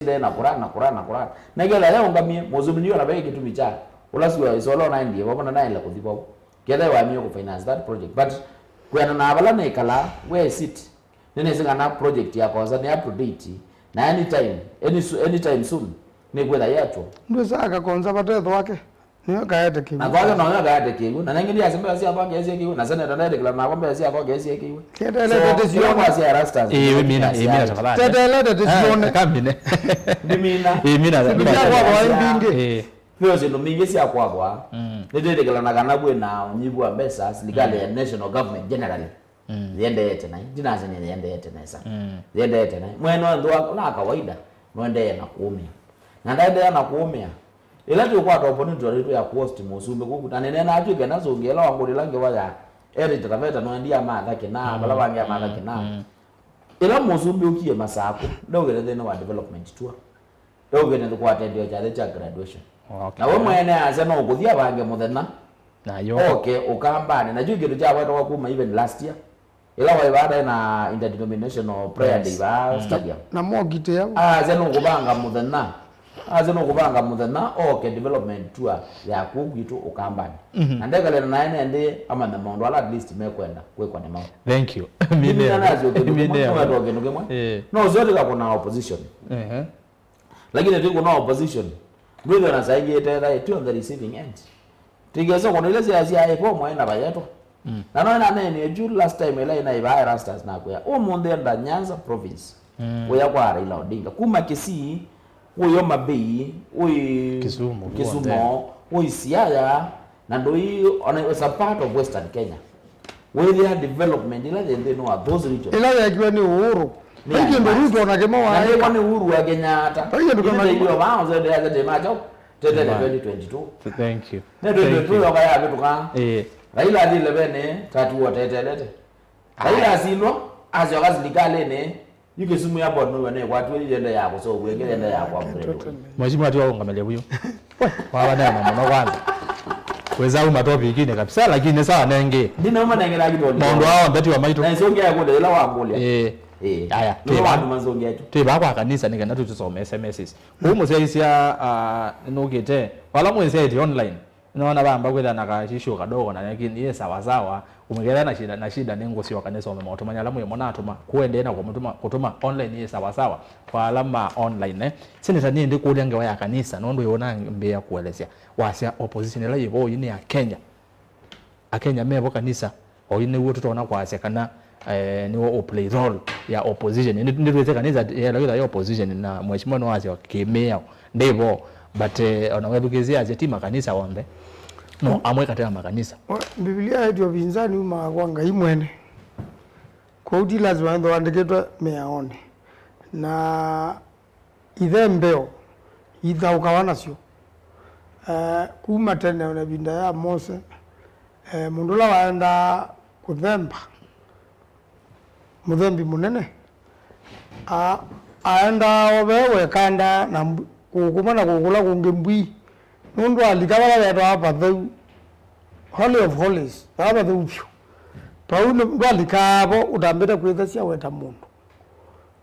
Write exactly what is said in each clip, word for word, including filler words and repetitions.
ĩsĩle na kũra na kũra na kũra. Na ketha yaũngamie, mũsumbĩ nĩwona ve kĩtumi kya ũla sua ĩsola ũnaendie vavo na naĩle kũthi vavo. Ketha wamie kũ finance that project. But kwĩana na vala nĩkalaa, where is it? Nĩnĩsĩ kana project ya Konza nĩ up to date, na anytime, any, anytime soon, nĩkwĩtha yatwa. Ndwĩsaa ka Konza vate thwake. Nĩwe kaete kĩw'ũ. Na thwake noyo kaete kĩw'ũ. Na nengĩ ndiasĩ mbesa sya thwake esie kĩw'ũ. Na seneta ndetĩkĩla nakwa mbesa sya thwake esie kĩw'ũ. Tetelete tĩsione. Ĩĩ, wĩmina, ĩmina tafadhali. Tetelete tĩsione. Kamine. Ndimina. Ĩmina. Sya kwakwa mbingĩ. Ĩĩ. Nĩyo syĩndũ mbingĩ sya kwakwa. Mm. Nĩtwĩtĩkĩlana kana kwĩ na ũnyivu wa mbesa, silikalĩ ya national government generally. Mm. Yĩendeete naĩ, ndinasya nĩ yĩendeete nesa. Mm. Yĩendeete naĩ. Mwene wa nthĩ wa, na kawaida, nũendeee na kũũmĩa. Na ndaendeea na kũũmĩa. Ĩla tũkwata opportunity ĩtũ ya kuhost mũsumbĩ kũku, na nĩneenaa twĩ kenda nzũngĩ ĩla wangũlĩla ngewa ya Eric Taveta, nũendie amatha kĩnaa, vala vangĩ amatha kĩnaa. Mm. Ĩla mũsumbĩ ũkie Masakũ, ndaũkĩte nthĩnĩ wa development tour. Eũkĩte nthĩ kwa atendeo kyathĩ kya graduation. Okay. Na we mwene asya no ũkũthi avange mũthenya. Nayo. Oke Ũkambanĩ. Na kyu kĩndũ kyawetawa kuma even last year. Ĩla waĩ vaa ndaĩ na interdenominational prayer day vaa stadium. Na mokitĩa. Asya no kũvanga mũthenya. Asya no kũvanga mũthenya oke development tour ya kũu kwitũ Ũkambanĩ. Mhm. Na ndekalena naye nendĩ amanya maũndũ ala at least mekwenda kwĩkwa nĩ mau. Thank you. Mimi nĩnasyo kĩndũ kĩmwe, nĩwetwa kĩndũ kĩmwe. Eh. No syotika kuna opposition. Ehe. Lakini twĩ kuna opposition, ndwĩthwe na saingĩ ĩtetha ĩtwĩ on the receiving end. Tikesa kũndũ ila sya sya ĩpo mwaĩ na vayetwa. Mm. Na no ĩnaneenie juu last time ĩla ĩnaĩ vaa Erastus nakwĩa. Ũmũnthĩ enda Nyanza province. Mm. Ũya kwa Raila Odinga. Kuma Kisii, ũĩ Homa Bay, ũĩ Kisumu, Kisumu, ũĩ Siaya, na ndũi ona as a part of Western Kenya. Wĩthĩa development ila yĩ nthĩnĩ wa those regions. Ĩla yekiwe nĩ Uhuru. Nĩ kĩndũ Ruto na kĩmwe waĩka. Na nĩkwa nĩ Uhuru wa Kenyatta. Vai kĩndũ kĩmwe. Ndio vaa ũzende ya tete macho. Tetele twenty twenty-two. Thank you. Ne twenty twenty-two yoka ya vitu ka. Eh. Raila athile vene tatu wotetelete. Raila asindwa, asyoka silikalini. Yu Kisumu Airport nĩw'o nĩkwatw'e yu yende ya kũseũvw'a ĩngĩ, yende ya kwa upgrade. Mheshimiwa, tiwa ũngamelya vuyu. We, wavanena mũno kwanza. Wĩsa uma topikinĩ kabisa, lakini sawa nengĩ. Ndinauma nengera kitoni. Maũndũ aa onthe tiwa maitũ. Na ĩsũngĩa kũnde ĩla wangũlya. Ĩĩ. Ĩĩ. Aya, nĩwe twĩ va-, wandũ manzũngĩa tu. Twĩ vaa kwa kanisa nĩ kana tũtũsome S M Ss. Kũu mũsyaisya, ah, nũkĩte. Wala mwĩsyaĩtye online. Nĩwona vamba kwĩthĩa na kashisho kadogo na lakini yĩ sawa sawa, ũmĩkethĩa na shida, na shida nĩngũsyoka nĩsome maũtũmani ala mwĩmo natũma, kũendee na kũmũtũma, kũtũma online yĩ sawa sawa, kwa ala ma online, eh. Seneta nĩendĩ kũlya ngewa ya kanisa, nũndũ yĩona mbĩa kũelesya, wasya opposition ĩla yĩvo yu nĩ ya Kenya. Akenya mevo kanisa, oyu nĩw'o tũtonya kwasya kana, eh, nĩw'o ũ play role ya opposition. Nĩ, nĩtwĩsĩ kanisa yela yĩla ya opposition na mheshimiwa nĩwasya kĩmĩao. Ndĩvo, but, eh, ona wethukĩĩsya asya ti makanisa onthe. No, amwe katĩ ya makanisa. O, Biblia yetu upinzani umaa kwa Ngai mwene. Kwoou ti lazima wendo wandĩkĩtwe mĩaonĩ. Na ithembeo ithaũkawa nasyo. Eh, kuma tene ona ĩvinda ya Mose, eh, mũndũ ũla waendaa kũthemba, mũthembi mũnene, a-, aendaa o ve wekanda na mbu-, kũkũma na kũkũla kũngĩ mbwii, nũndũ alika vala vetawa patheu, Holy of Holies, vala patheu vyũ. Vau nĩ, ndwalikaa vo ũtambĩte kwĩthesya we ta mũndũ.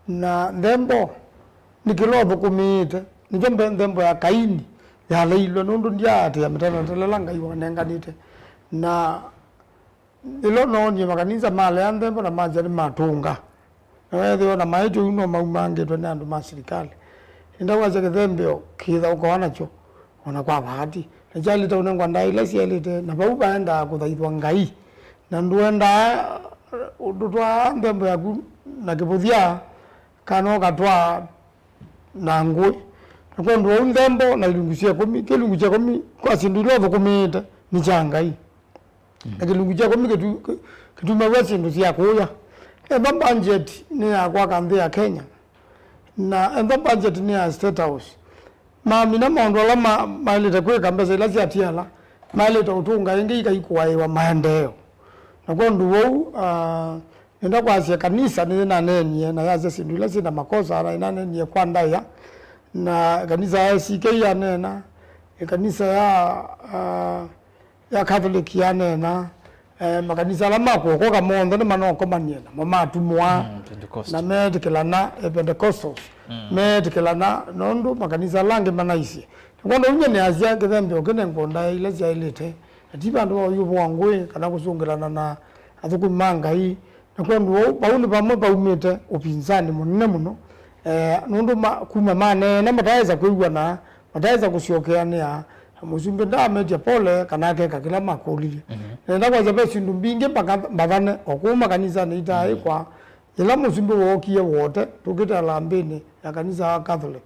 Na nthembo nĩ kĩla ũthũkũmĩĩte, nĩkyo mbe-, nthembo ya Kaini yaleilwe, nũndũ ndyaatĩĩa mĩtalatala ĩla Ngai wanenganĩte. Na ĩla noonie makanisa malea nthembo na masya nĩmatũnga. Na weethĩwa na maĩtyo yu no maumangĩtwe nĩ andũ ma silikalĩ. Nĩndakwasya kĩthembeo kĩthaũkawa nakyo, o na kwa vaati. Na kyaĩlĩte ũnengwa ndaĩa ila syaĩlĩte, na vau vaendaa kũthaithwa Ngai. Na ndũendaa ũtũtwaa nthembo yaku na kĩvũthya, kana ũkatwaa na ngũĩ. Na kwondũ wa ũu nthembo na ilungu sya ĩkũmi, kĩlungu kya ĩkũmi kwa syĩndũ ila ũthũkũmĩĩte nĩ kya Ngai. Mm. Na kĩlungu kya ĩkũmi kĩtu-, kĩ-, kĩtumaw'a syĩndũ sya kũya. Ethwa budget nĩ ya kwaka nthĩ ya Kenya, na ethwa budget nĩ ya State House, mamina maũndũ ala ma-, maĩlĩte kwĩka, mbesa ila syatiala, maĩlĩte ũtũnga ĩngĩ ikaikũaĩwa maendeeo. Na kwondũ wou, ah, nenda kwasya kanisa nĩyĩnaneenie na yasya syĩndũ ila syĩ na makosa, na ĩnaneenie kwa ndaĩa, na kanisa ya A C K yaneena, ĩkanisa ya, ah, ya Catholic yaneena, Eh, makanisa ala ma kũokoka monthe nĩmanokomanie namo, matũmwa, mm, Pentecost, na meetĩkĩlana, eh, Pentecostals, mm, meetĩkĩlana, nũndũ makanisa ala angĩ manaisye. Nĩkwondũ ũu nyie nĩasya kĩthembeo kĩnengwe ndaĩa ila syaĩlĩte, na ti vandũ va ũyũvũa ngũĩ kana kũsũngĩlana na athũkũmi ma Ngai. Na kwondũ ũu, vau nĩ vamwe vaumĩte ũvinzani mũnene mũno, eh, nũndũ ma, kuma maneena mataesa kwĩw'ana, mataesa kũsyokeanĩa, mũsumbĩ ndaametya pole kana akeka kĩla makũlilye. Mhm. Nenda kwasya ve syĩndũ mbingĩ mpaka mbathane o kũu makanisanĩ itaaĩkwa. Mhm. Yĩla mũsumbĩ wookie Wote, tũkĩte alambĩnĩ ya kanisa wa Catholic,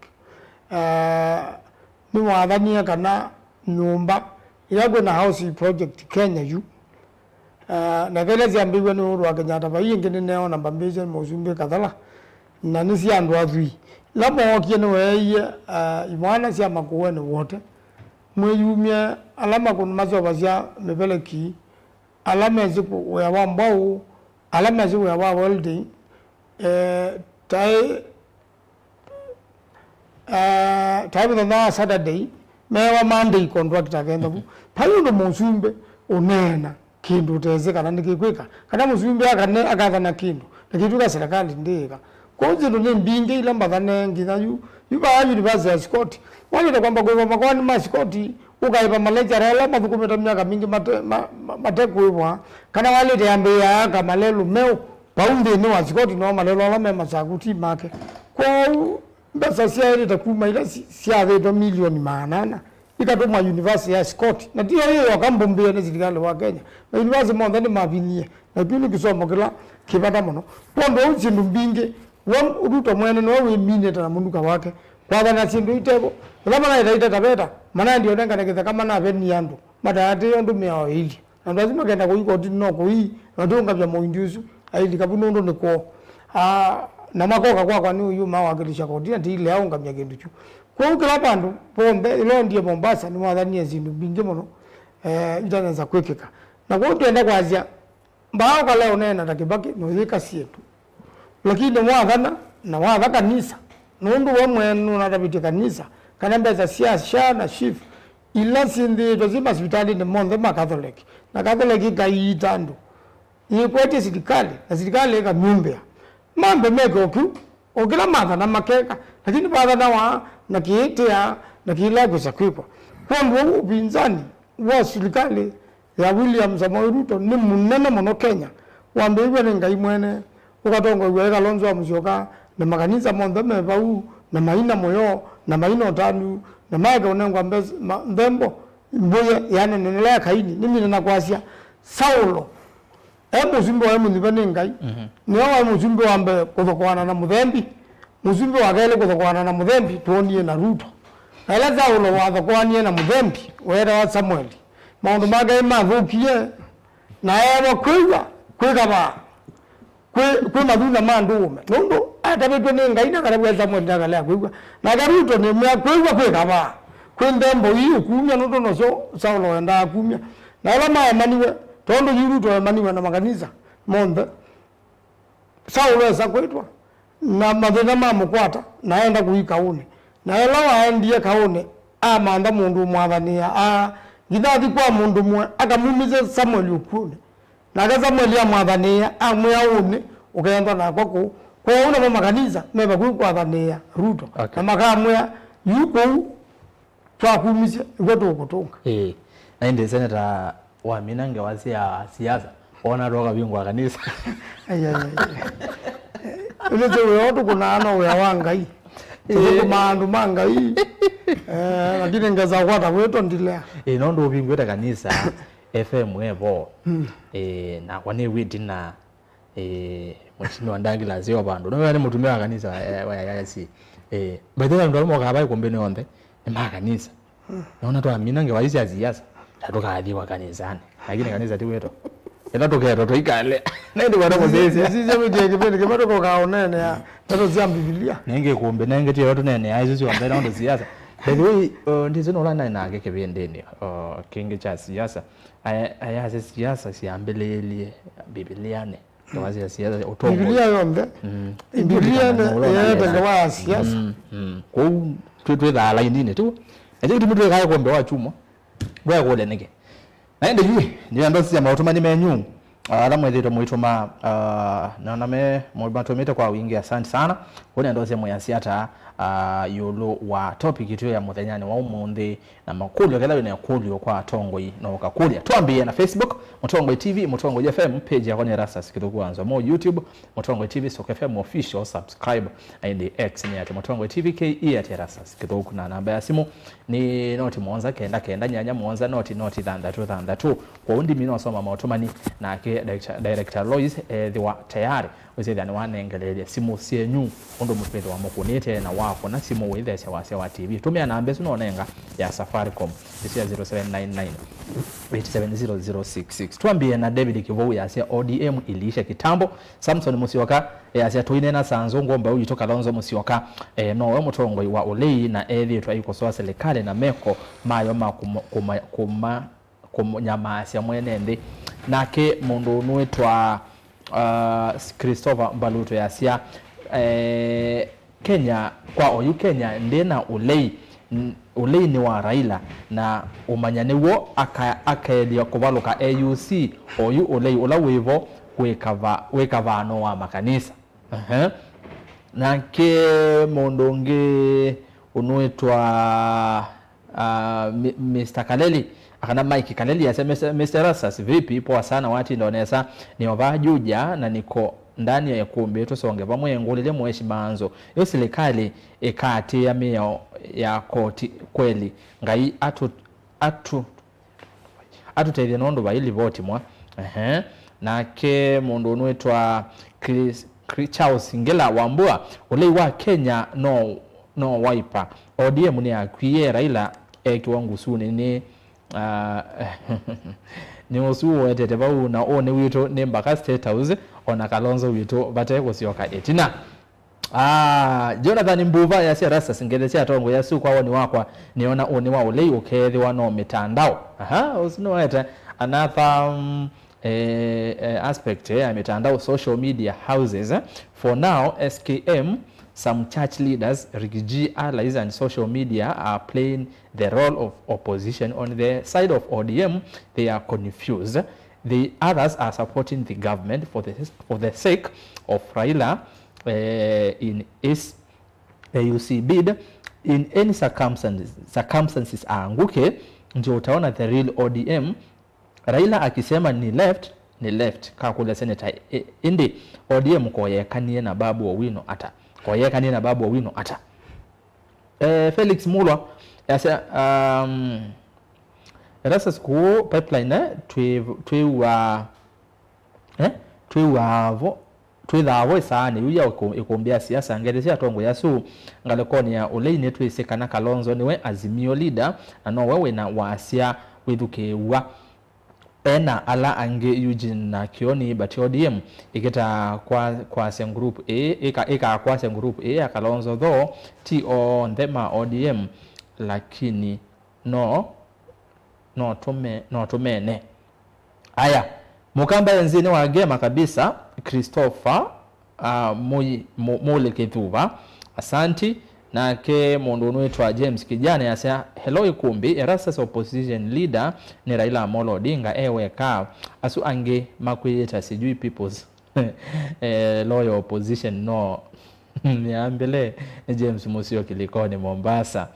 eh, nĩwathanie kana nyũmba ĩla kwĩ na housing project Kenya yu, ah, na ĩla syambĩĩw'e nĩ ũndũ wa Kenyatta, vai ĩngĩ nĩneona mbambĩĩsya mũsumbĩ Kathela, na nĩ sya andũ athwii. Ĩla mookie nĩweeie, ah, imwana sya Makũenĩ Wote, mwĩyumye ala makũnũ maseũvasya mĩveleki, ala mesĩ kũ-, wĩa wa mbwaũ, ala mesĩ wĩa wa welding, eh, taĩ, eh, taĩ mũthenya wa Saturday, meewa Monday contractor akenda vu. Mhm. Vai ũndũ mũsumbĩ ũneena kĩndũ ũtesĩ kana nĩkĩkwĩka, kana mũsumbĩ akane, akathana kĩndũ, na kĩtw'ĩka serikali ndĩĩka. Kwoou syĩndũ nĩ mbingĩ ila mbathane nginya yu, yu vaa university ya Scott. Walĩte kwamba kũĩva makoani ma Scott, ũkaĩva malecturer ala mathũkũmĩte myaka mingĩ mate, ma, ma, mate kũĩvwa, kana walĩte ambĩĩa aka malelũ meũ, vau nthĩnĩ wa Scott no malelũ ala me masaku ti make. Kwoou mbesa syaĩlĩte kuma ila si, syathĩtwe milioni maana ana, ikatũmwa university ya Scott. Na ti yo yĩ yoka mbumbĩe nĩ silikalĩ wa Kenya. Mayunivasiti monthe nĩmavinyie, na kĩu nĩ kĩsomo kĩla kĩ vata mũno. Kwondũ ũu syĩndũ mbingĩ, we Ruto mwene nĩwe wĩminĩte na mũnuka wake kwathana syĩndũ itevo. Ĩla manaĩta iteta veta, manaendie ũnengane kĩtheka manavenie andũ, mataatĩĩe ũndũ mĩao ĩilyĩ. Na andũ asu makenda kũi kotini no kũi, na matiũngamya mũindi ũsu, ailika vu nũndũ nĩ kwoo. Ah, na makoka kwakwa nĩ ũyũ mawakilisha kotini, ati ilea ũngamya kĩndũ kyu. Kwoou kĩla vandũ vonthe, ĩla ũendie Mombasa, nĩwathanie syĩndũ mbingĩ mũno, eh, itanesa kwĩkĩka. Na kwoou twenda kwasya, mbaa ũkalea ũneena ta Kĩvakĩ, nũyĩka syĩndũ. Lakini wathana, na watha kanisa, nũndũ we mwene nũnatavĩtye kanisa, kana mbesa sya SHA na SHIF, ila syĩnthĩĩtwe syĩ masivitalĩnĩ monthe ma Catholic, na Catholic ĩkaiita andũ, yĩkwetye silikalĩ, na silikalĩ ĩkamyumbĩa. Mambe meke o kĩu, o kĩla mathana makeka, lakini vathanawa na kĩĩtĩa na kĩla kwĩsa kwĩkwa. Kwondũ ũu, ũvinzani wa silikalĩ ya William Samoei Ruto nĩ mũnene mũno Kenya, wambĩĩw'e nĩ Ngai mwene, ũkatongoew'a nĩ Kalonzo wa Musyoka, na makanisa monthe me vau, na maina mũyo, na maina ũtanu, na maeke ũnengwa mbes-, ma-, nthembo, mbũye, yani, nenelea Kaini, nĩmine na kwasya, Saulo, e mũsumbĩ waĩ mũnyuve nĩ Ngai, mhm, nĩwe waĩ mũsumbĩ wa mbee kũthokoana na mũthembi, mũsumbĩ wa kelĩ kũthokoana na mũthembi, twonie na Ruto. Na ĩla Saulo wathokoanie na mũthembi weetawa Samueli, maũndũ make mathũkie, na eewa kwĩw'a kwĩ kavaa, kwĩ, kwĩ mathuna ma ndũũme. Nũndũ atavĩtwe nĩ Ngai na akatavw'a Samueli ndakalea kwĩw'a. Nake Ruto nĩmwĩa kwĩw'a kwĩ kavaa, kwĩ nthembo ii ũkumya, nũndũ nosyo Saulo wendaa kumya. Na ala maemaniwe, tondũ yu Ruto emaniwe na makanisa monthe, Saulo esa kwĩtwa, na mathĩna mamũkwata, na aenda kũi kaũnĩ. Na ĩla waendie kaũnĩ, amantha mũndũ ũmwathanĩaa, aa, nginya athi kwa mũndũ ũmwe, akamumisye Samueli ũkw'ũnĩ. Nake Samueli amwathanĩĩa, amwĩa, ũnĩ ũkeendwa nakwa kũu. Kwoou namo makanisa me vakuvĩ kwathanĩĩa Ruto. Okay. Na makamwĩa, yu kũu twakumisye, nĩkw'o tũkũtũnga. Ĩĩ. Na ĩndĩ Seneta wamina ngewa sya siasa, wona twoka vingwa kanisa. Ai, ai, ai. Ĩndĩ ti wĩa ũtũkũnaa, no wĩa wa Ngai. Ĩĩ. Tũthũkũmaa andũ ma Ngai. Eh, lakini ngesa kwata wĩto ndilea. Ĩĩ, nũndũ ũvingwĩte kanisa, F M evo. Mm. Ĩĩ, nakwa nĩw'ĩti na Ĩĩ, Mheshimiwa Douglas o vandũ. Nĩwe nĩ mũtumĩa wa kanisa wa, wa A I C. Ĩĩ, by the way, andũ ala mokaa vai kũmbĩ nĩ onthe, nĩ ma kanisa. Naona twamina ngewa ici sya siasa, na tũkathiwa kanisanĩ. Lakini kanisa ti wĩto. Ĩla tũketwa tũikale. Na ĩndĩ kwenda kũsĩsya. Sisi wĩtie kĩvĩndĩ kĩmwe tũkoka ũnene ya ndeto sya Biblia. Nenge kũmbĩ, nenge tiyo tũnene ya isu syonthe na ũndũ siasa. By the way, uh, ndĩsĩ nũla naĩ nake kĩvĩndĩnĩ, uh, kĩngĩ kya siasa. Aya, aya sya siasa syambĩlĩĩlie Bibilianĩ. Tawasya siasa, ũtongoĩ. Biblia yonthe. Mm. Biblia nĩ-, nũla ĩete ngewa ya siasa. Mm, mm. Kwoou twĩ, twĩthaa laininĩ tu. Ekyo kĩtumi twĩkae kũmbe wa chuma. Ndwaekũlya nĩkĩ? Na ĩndĩ yu, nĩ ndosi sya maũtũmani menyu, ah, ala mwĩthĩtwe mũitũma, ah, nona me, mũ-, matũmĩte kwa wingĩ, asante sana. Kũu nĩ ndosi sya mwĩasya ata, ah, ĩũlũ wa topic itũ ya mũthenyanĩ wa ũmũnthĩ, na makũlyo, ketha wĩna ĩkũlyo kwa atongoi, no ũkakũlya. Twambĩĩe na Facebook, Mũtongoi T V, Mũtongoi F M, page yakwa nĩ Erastus Kĩthũku wa Nzomo, YouTube, Mũtongoi T V Stock F M Official, subscribe, na ĩndĩ X nĩ at Mũtongoi T V K E at Erastus Kĩthũku, na namba ya simũ nĩ noti mũonza kenda kenda nyanya mũonza noti noti thanthatũ thanthatũ. Kwoou ndimi nosoma maũtũmani, nake Director, Director Lois ethĩwa tayarĩ. Wĩsĩthya nĩwanengeleelye simũ syenyu ũndũ mũkwĩthĩwa mũkũnĩte na wakũna simũ wĩthesya wasya wa T V. Tũmĩa namba ĩsu nonenga ya Safaricom, ĩsu ya zero seven nine nine eight seven zero zero six six. Twambĩĩe na David Kĩvũu yasya O D M iliisha kitambo. Samson Musyoka yasya tũineena saa nzũngũ mbeũ yitũ Kalonzo Musyoka, eh, nowe mũtongoi wa ũlei na ethĩĩtwe aikosoa silikalĩ na meko mayo ma kuma, kuma, kuma kũmũnyamaasya mwene nthĩ. Nake mũndũ ũnũĩtwa, uh, Christopher Mbaluto yasya, eh, Kenya, kwa oyu Kenya ndĩ na ũlei, n-, ũlei nĩ wa Raila, na ũmanya nĩw'o aka-, akaelya kũvalũka A U C, oyu ũlei ũla wĩvo wĩ kava-, wĩ kavano wa makanisa. Ehe. Nake mũndũ ũngĩ ũnũĩtwa, ah, Mi-, Mister Kaleli, akana Mike Kaleli asya, "Mister, Mister Erastus, vipi? Poa sana, watinda onesa. Nĩovaa Juja na niko ndani ya ĩkũmbĩ, tũsonge vamwe. Ngũlĩlye mũeshi maanzo. Yo silikalĩ ĩkaatĩĩa mĩao ya koti kweli? Ngai atu, atu, atũtethye nũndũ vai livoti mwa." Ehe. Nake mũndũ ũnũĩtwa Chris, Chris, Charles Ngila Wambua, ũlei wa Kenya no, no Wiper. O D M nĩyakwie, Raila ekiwa ngusunĩ nĩ, ah, nĩ ũsu ũwetete vau, na ũnĩ witũ nĩ mbaka State House, ona Kalonzo witũ vate kũsyoka ĩtina. Ah, Jonathan Mbuva yasya, "Erastus, ngelesya atongoi asu kwa woni wakwa, nĩona ũnĩ wa ũlei ũkeethĩwa no mĩtandao." Aha, ũsu nĩwaete another, um, eh, eh, aspect, eh, ya mĩtandao, social media houses, eh. For now, S K M, some church leaders, Riggy G allies and social media are playing the role of opposition. On the side of O D M, they are confused. The others are supporting the government for the, for the sake of Raila, eh, in his A U C bid. In any circumstances, circumstances aanguke, ndio utaona the real O D M. Raila akisema ni left, ni left. Kakũlya senator, ĩ-, ĩndĩ O D M koyekanie na Babu Owino ata? Koyekanie na Babu Owino ata? Eh, Felix Mulwa, yasya, um, Erastus, kũũ pipeline, eh, twĩ-, twĩw'aa, eh, twĩw'aa vo, twĩthaa vo ĩsaanĩ yĩu ya ĩkũ-, ĩkũmbĩ ya siasa. Ngelesya atongoi asu ngalĩkonĩ ya ũlei, nĩtwĩsĩ kana Kalonzo nĩwe Azimio leader, na nowe wĩna wasya wĩthukĩĩw'a. Ena ala angĩ Eugene na Kioni, but O D M ĩkĩtaa kwa, kwasya group ĩĩ, ĩka-, ĩkakwasya group ĩĩ ya Kalonzo, though ti onthe ma O D M, lakini no, no tũme-, no tũmene. Aya, Mũkamba e nzĩnĩ wa ngema kabisa, Christopher, ah, Mũi-, Mu-, Mũlĩ Kĩthuva. Asanti. Nake mũndũ ũnũĩtwa James Kijana yasya, "Hello Ĩkũmbĩ, Erastus, opposition leader nĩ Raila Amolo Odinga e weka. Asu angĩ makwĩyĩta sijui people's, eh, loyal opposition no." Nĩambĩle nĩ James Mũsio Kĩlikoni, Mombasa.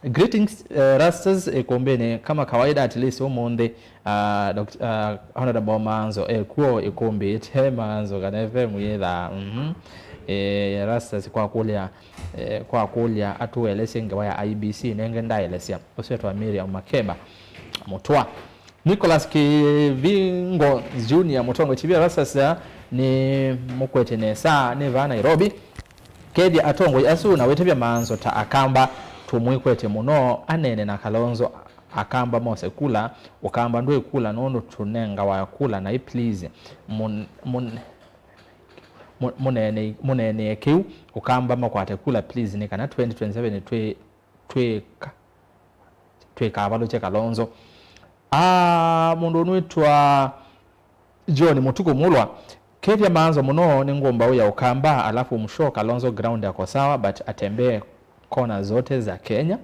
Greetings, eh, Rastas, Ĩkũmbĩnĩ kama kawaida, at least ũmũnthĩ, ah, Doctor, ah, Honorable Maanzo ekw'o Ĩkũmbĩ ĩte Maanzo kana F M yĩthaa. Mhm. Eh, Rastas kwa kũlya, eh, kwa kũlya atũelesye ngewa ya I E B C, nenge ndaelesya. Ũsu etwa Miriam Makeba Mũtwa. Nicholas Kivingo Junior, Mũtongoi T V Rastas, nĩ mũkwete nesa, nĩ vaa Nairobi. Kethya atongoi asu na wĩtavya Maanzo ta Akamba, tũmwĩkwete mũno, aneene na Kalonzo, Akamba mose kula, Ũkamba ndwĩ kula nũndũ tũnengawa kula naĩ, please, mũn-, mũn-, mũ-, mũneenei-, mũneenee kĩu, Ũkamba makwate kula, please, nĩ kana twenty twenty-seven twĩ-, twĩka-, twĩkavalũkye Kalonzo. Ah, mũndũ ũnwĩtwa John Mũtukũ Mulwa, kethya Maanzo mũno nĩ ngũmbaũ ya Ũkamba, alafu msho Kalonzo ground ako sawa, but atembee kona zote za Kenya.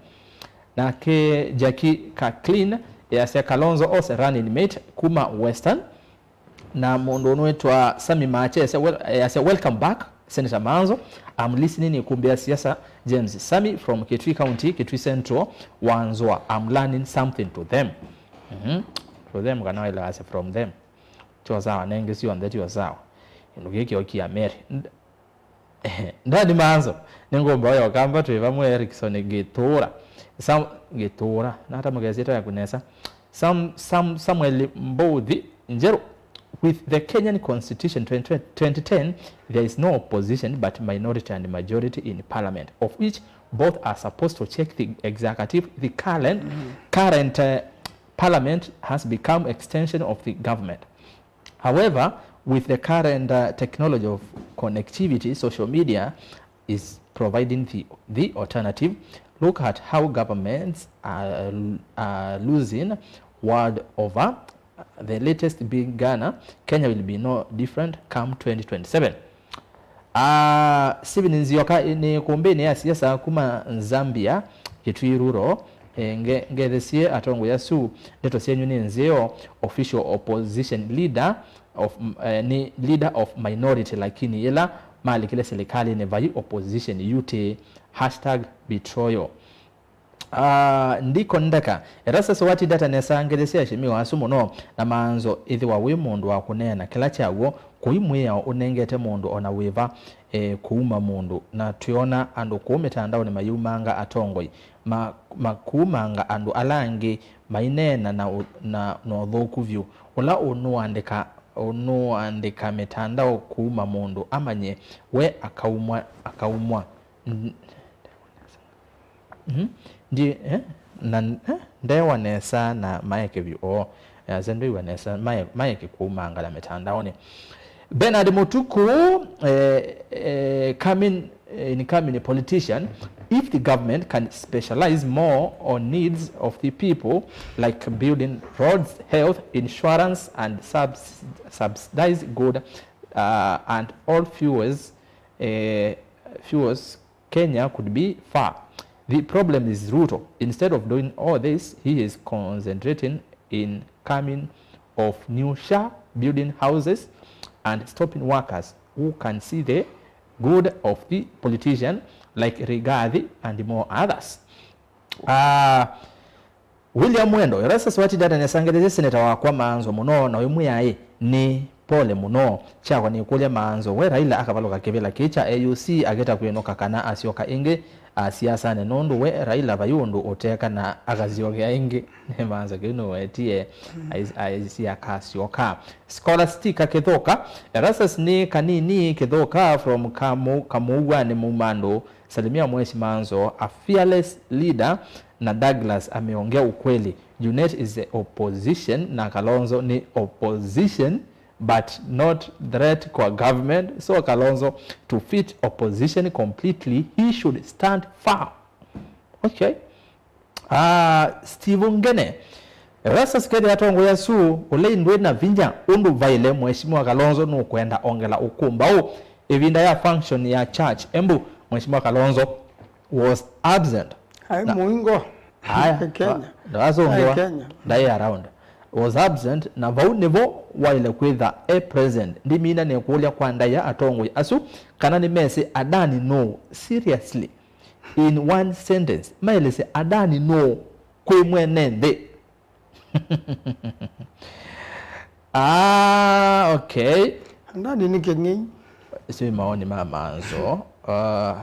Nake Jackie Kaklin, Yasya Kalonzo ose running mate kuma Western. Na mũndũ ũnwĩtwa Sami Mache yasya, "Wel-, yasya, welcome back, Senator Manzo. I'm listening ikumbĩa siasa." James Sami from Kitui County, Kitui Central, Wanzwa. "I'm learning something to them." Mhm. To them, kana waile wasya from them. Tio sawa, nengi syonthe tio sawa. Kĩndũ kĩĩ kĩokia Mary. Nd-, Ndani Manzo, nĩngũmba ũya Ũkamba twĩ vamwe, Erickson Gĩtũũra. Sam-, Gĩtũũra. Nata mũkesĩta yaku nesa. Sam-, Sam-, Samuel Mbuthi Njeru, with the Kenyan Constitution twenty, twenty ten, there is no opposition but minority and majority in parliament, of which both are supposed to check the executive, the current, current, uh, parliament has become extension of the government. However, with the current, uh, technology of connectivity, social media is providing the, the alternative. Look at how governments are, are losing world over. The latest being Ghana, Kenya will be no different come twenty twenty-seven. Ah, Stephen Nzioka, nĩ ikumbĩnĩ ya siasa kuma Zambia, Kitui Rural. Eh, nge-, ngethesie atongoi asu, ndeto syenyu nĩ nzeo. Official opposition leader of, eh, nĩ leader of minority, lakini ĩla malikile silikalĩnĩ vai opposition yuti. Hashtag betrayal. Ah, Ndiko Ndeka, Erastus watindata nesa ngethi sya Shimiwa asu mũno, na Manzo ĩthĩwa wĩ mũndũ wa kũneena kĩla kya w'o, kũi mwĩao ũnengete mũndũ ona wĩva, eh, kũuma mũndũ, na twĩona andũ kũu mĩtandaonĩ mayumanga atongoi, ma-, makumanga andũ ala angĩ maineena na ũ-, na, na ũthũku vyũ. Ũla ũnũandĩka, ũnũandĩka mĩtandao kũuma mũndũ amanye we akaumwa, akaumwa. N-, mhm. Ndi, eh? Na, eh? Ndewa nesa na maeke vyũ. Oo. Ase ndwĩw'a nesa, mae-, maeke kũumangala mĩtandaonĩ. Bernard Mutuku, eh, eh, coming, eh, incoming politician, if the government can specialize more on needs of the people, like building roads, health, insurance, and subs-, subsidize good, uh, and all fuels, eh, fuels, Kenya could be far. The problem is Ruto. Instead of doing all this, he is concentrating in coming of new SHA, building houses, and stopping workers who can see the good of the politician like Rigathi and more others. Ah, William Mwendo, Erastus watindata nesa ngetheesye seneta wakwa Manzo mũno, na ũimwĩa ĩ, nĩ pole mũno. Kyakwa nĩkũlya Manzo, we Raila akavalũka kĩvĩla kĩĩ kya A U C akĩta kwĩnũka kana asyoka ĩngĩ, a, siasanĩ, nũndũ we Raila vai ũndũ ũteka na akasyokea ĩngĩ. Manzo kĩu nĩwetie, aisi akasyoka. Scholastica Kĩthũka, Erastus nĩ kanini Kĩthũka from Kamu-, Kamũuanĩ Mumandũ, salimia Mheshimiwa Manzo, a fearless leader, na Douglas ameongea ukweli. Junet is the opposition na Kalonzo ni opposition, but not threat kwa government. So Kalonzo to fit opposition completely, he should stand firm. Okay. Ah, Steve Ngene. Erastus kethĩa atongoi asu, ũlei ndwĩ na vinya ũndũ vaile, Mheshimiwa Kalonzo nũkwenda ongela ũkũmbaũ. Ĩvinda ya function ya church, Embu, Mheshimiwa Kalonzo was absent. Aĩ na mũingo. Aya, Kenya. Ndawasũngĩwa. Aĩ Kenya. Ndaĩ around. Was absent, na vau nĩvo waile kwĩtha e present. Ndimina nĩkũlya kwa ndaĩa atongoi asu kana nĩmesĩ Adani nũũ. Seriously. In one sentence, maelesye Adani nũũ kwĩ mwene nthĩ. Ah, okay. Adani nĩ kĩng'ei. Isu nĩ maoni ma Manzo. Ah,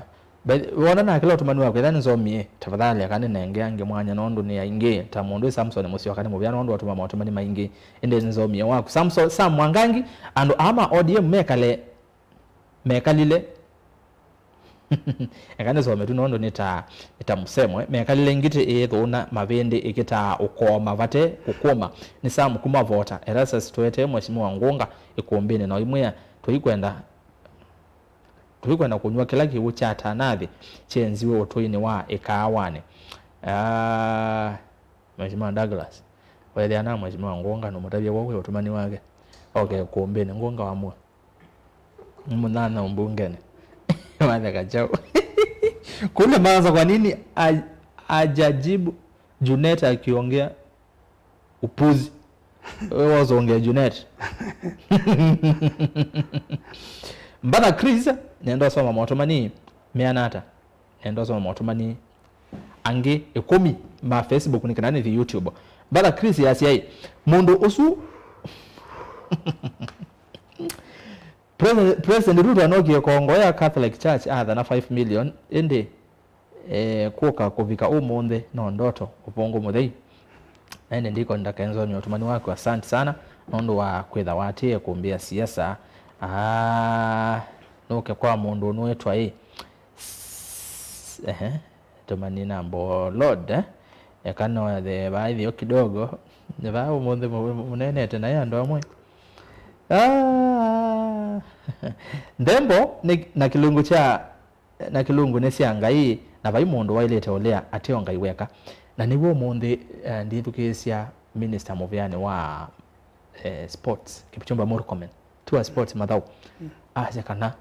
but wona na kĩla ũtũmani waku, ethĩwa nĩnzomie, tafadhali aka nĩnenge angĩ mwanya nũndũ nĩ aingĩ. Ta mũndũ wĩ Samson Mũsyoka nĩ mũvea nũndũ atũma maũtũmani maingĩ. Ĩndĩ nĩnzomie waku. Samson, Sam Mwangangi, andũ aa ma O D M mekale mekalile. Eka nĩsome tu nũndũ nĩ ta, nĩ ta mũsemwe. Mekalile ngitĩ ĩĩthũna mavĩndĩ ĩkĩtaa ũkooma vate kũkũma. Nĩ Sam kuma Vota. Erastus tũetee Mheshimiwa Ngũnga ĩkũmbĩnĩ na ũimwĩa, tũikwenda, tũikwenda kũnyw'a kĩla kĩw'ũ kya Tanathi kyenziwe ũtũinĩ wa ĩkaawanĩ. Ah, Mheshimiwa Douglas, weethĩa na Mheshimiwa Ngũnga nũmũtavya w'o kwĩ ũtũmani wake. Oke ĩkũmbĩnĩ, Ngũnga wamua. Nĩ mũnyanya ũmbungeni. Watheka chao. Kule Manzo, kwa nini a-, ajajibu Junet akiongea? Upuzi. We wozonge Junet. Mbatha Chris, nenda usoma maũtũmani meana ata? Nenda usoma maũtũmani angĩ ĩkũmi ma Facebook nĩ kana nĩthi YouTube. Mbatha Chris yasya ĩ, mũndũ ũsu President, President Ruto anokie kongo ya Catholic Church athana five million, ĩndĩ eh, kũka kũvika ũmũnthĩ no ndoto, ũvũngũ mũthei. Na ĩndĩ ndikoni ndakenzonye ũtũmani waku, asante sana nũndũ wa kwĩtha watĩe kũmbĩa siasa. Ah, nũke kwa mũndũ ũnũĩtwa ĩ. S-, ehe, tũmani nambo Lord, eh? Eka noethe vaa ĩtheo kidogo. Vaa ũmũnthĩ mũ-, mũneenete naĩ andũ amwe. Ah, nthembo nĩ, na kĩlungu kya na kĩlungu nĩ sya Ngai, na vai mũndũ waĩlĩte ũlea ateo Ngai weka. Na nĩw'o ũmũnthĩ, eh, ndithukĩĩsya minister mũvĩanĩ wa, eh, sports, Kipchumba Murkomen, ti wa sports, Mathau, asya kana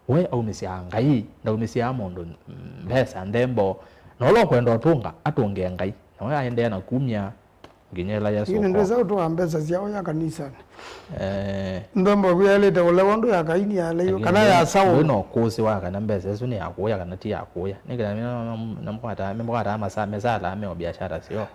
we aumĩsyaa Ngai, ndaumĩsyaa mũndũ mbesa, nthembo, na ũla ũkwenda ũtũnga, atũngĩe Ngai. Na we aendeea na kumya nginya ĩla Yesu. Lakini ũko- ndwĩsa ũtũa mbesa sya ũya kanisanĩ. Eh. Nthembo ĩku yaĩlĩte ũlewa ndũ ya Kaini yaleio, lakini kana ndwĩ-, ya Saulo. Ndwĩ na ũkũsĩ wa kana mbesa ĩsu nĩ ya kũya kana ti ya kũya. Nĩ kana mĩmũkataa, mĩmũkataa masa-, mesala me o biashara syo.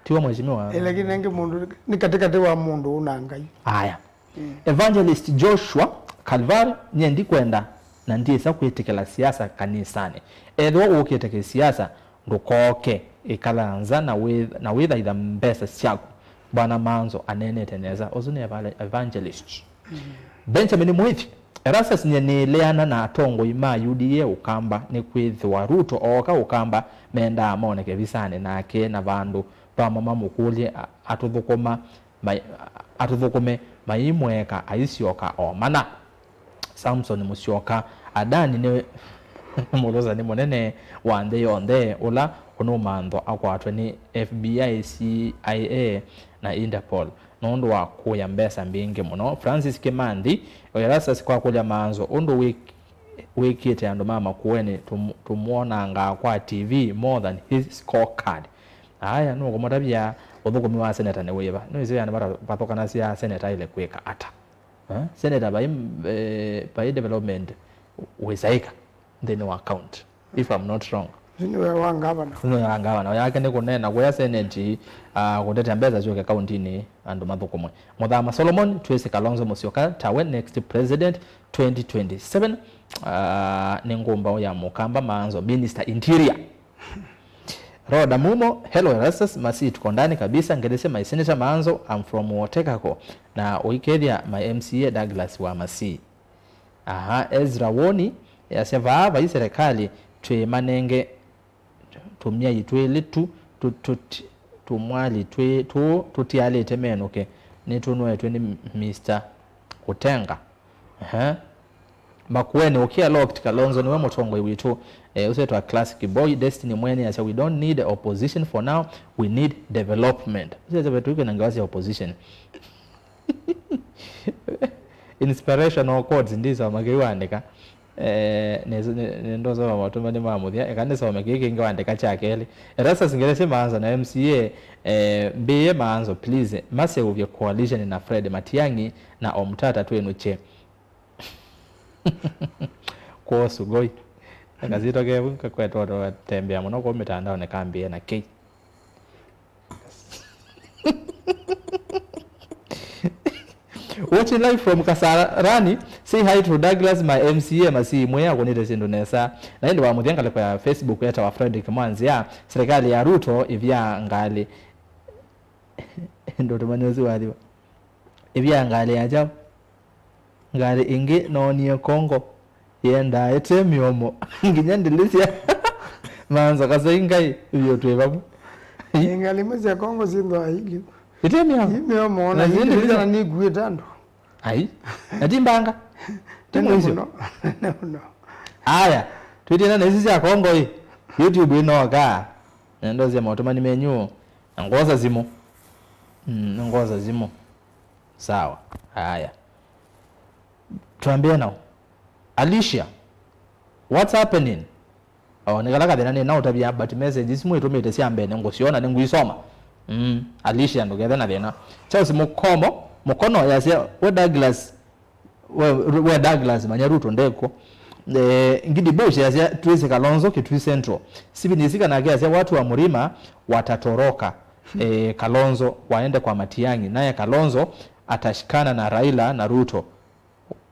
Tiwa mheshimiwa. Eh, lakini nengĩ mũndũ nĩ katĩkatĩ wa mũndũ ũna Ngai. Aya. Mm. Evangelist Joshua Kalvari, nyie ndikwenda na ndyĩsa kwĩtĩkĩla siasa kanisanĩ. Ethĩwa ũkĩte kĩsiasa, ndũkooke, ĩkala nza na wĩ-, na wĩthaitha mbesa syaku. Bwana Manzo aneenete nesa. Ũsu nĩ evale-, evangelist. Mm. Benjamin Mwithi, Erastus, nyie nĩleana na atongoi ma U D A Ũkamba, nĩkwĩthĩwa Ruto ooka Ũkamba mendaa moneke visanĩ nake na vandũ vamwe mamũkũlye a-, atũthũkũma mai-, atũthũkũme, maimũeka aisyoka o mana. Samson Musyoka, Adani nĩ mũlũsani mũnene wa nthĩ yonthe ũla ũnũmanthwa akwatwe nĩ F B I, C I A na Interpol nũndũ wa kũya mbesa mbingĩ mũno. Francis Kimanthi, Erastus, kwakũlya Manzo ũndũ wĩ-, wĩkĩte andũ ma Makueni tũm-, tũmwonangaa kwa T V more than his scorecard. Aya, nũkũmũtavya ũthũkũmi wa seneta nĩ wĩva? Nĩwĩsĩ andũ mata-, vathũkanasya seneta aĩle kwĩka ata? Eh? Seneta vai, eh, vai development wĩsaĩka nthĩnĩ wa county, if I'm not wrong. Ũsu nĩwe wa ngavana. Ũsu nĩwe wa ngavana. Yake nĩ kũneena kũya seneti, ah, kũtetea mbesa syũke kauntinĩ andũ mathũkũmwe. Mũthama Solomon, twĩsĩ Kalonzo Musyoka tawe next president twenty twenty-seven. Ah, nĩ ngũmbaũ ya Mũkamba Manzo, Minister Interior. Rhoda Mumo, hello Erastus, Masii tuko ndani kabisa, ngelesye my senator Manzo, I'm from Wotekako, na ũikethya my M C A Douglas wa Masii. Aha, Ezra Woni, yasya vaa vai serikali, twĩmanenge tũmyai twĩlĩ tu, tu, tu, tũmwali twĩ, tũ, tũtialĩte menũke, nĩtũnũetwe nĩ Mister Kutenga. Ehe. Makueni, ũkĩa locked, Kalonzo nĩwe mũtongoi witũ. Eh, ũsetwa Classic Boy, Destiny Mwene asya, "We don't need opposition for now, we need development." Ũsetwa tũikwenda ngewa sya opposition. Inspirational quotes ndisoma kĩu andĩka. Eh, nĩ, nĩ, nĩndosoma maũtũmani ma mũthya, eka nĩsome kĩĩ kĩngĩ wandĩka kya kelĩ. Erastus Ngelesye Maanzo na M C A, eh, mbĩĩe Maanzo, please, maseũvye coalition na Fred Matiang'i na Omtata twĩnũkye. Kwosu ngoi. Akasito kevu kakwetwa tembea mũno kũu mĩtandaonĩ kambĩe na kei. Watching live from Kasarani. Say hi to Douglas, my M C A, Masii mwĩ akũnĩte syĩndũ nesa. Na ĩndĩ wa mũthya ngalĩko ya Facebook etawa Fredrick Mwanzia, serikali ya Ruto ĩvya ngalĩ. Ĩndĩ ũtũmanya ũsu wathiwa. Ĩvya ngalĩ ya kyaũ? Ngalĩ ĩngĩ noonie Kongo yendaa ĩte mĩomo nginya ndĩlĩsya. Manzo kasai ngai ivyo twĩ vamwe. Ngalĩ imwe sya Kongo syĩthwaa ilyu. Ĩte mĩomo. Ii mĩomo, ona na syĩndĩlĩsya na nĩkuĩte andũ. Ai, na ti mbanga. Ti mũisyo. Nene mũno. Nene mũno. Aya, twĩtĩana na isu sya Kongo ĩ. YouTube ĩnooka. Na ndosya maũtũmani menyu. Na ngosa simũ. Mm, na ngosa simũ. Sawa. Haya. Twambie nao. Alicia, what's happening? Oh, nĩ kala kathĩna nĩ naũtavya, but messages mwĩtũmĩte sya mbee nĩngũsyona, nĩngũisoma. Mm, Alicia ndũkethe na thĩna. Charles Mukomo, Mukono yasya, we Douglas, we, we Douglas, manya Ruto ndekwo. Eh, Ngidi Bush yasya, twĩsĩ Kalonzo Kitui Central. Steven Isika nake yasya, watu wa Mlima watatoroka. Eh, Kalonzo waende kwa Matiang'i, naye Kalonzo atashikana na Raila na Ruto.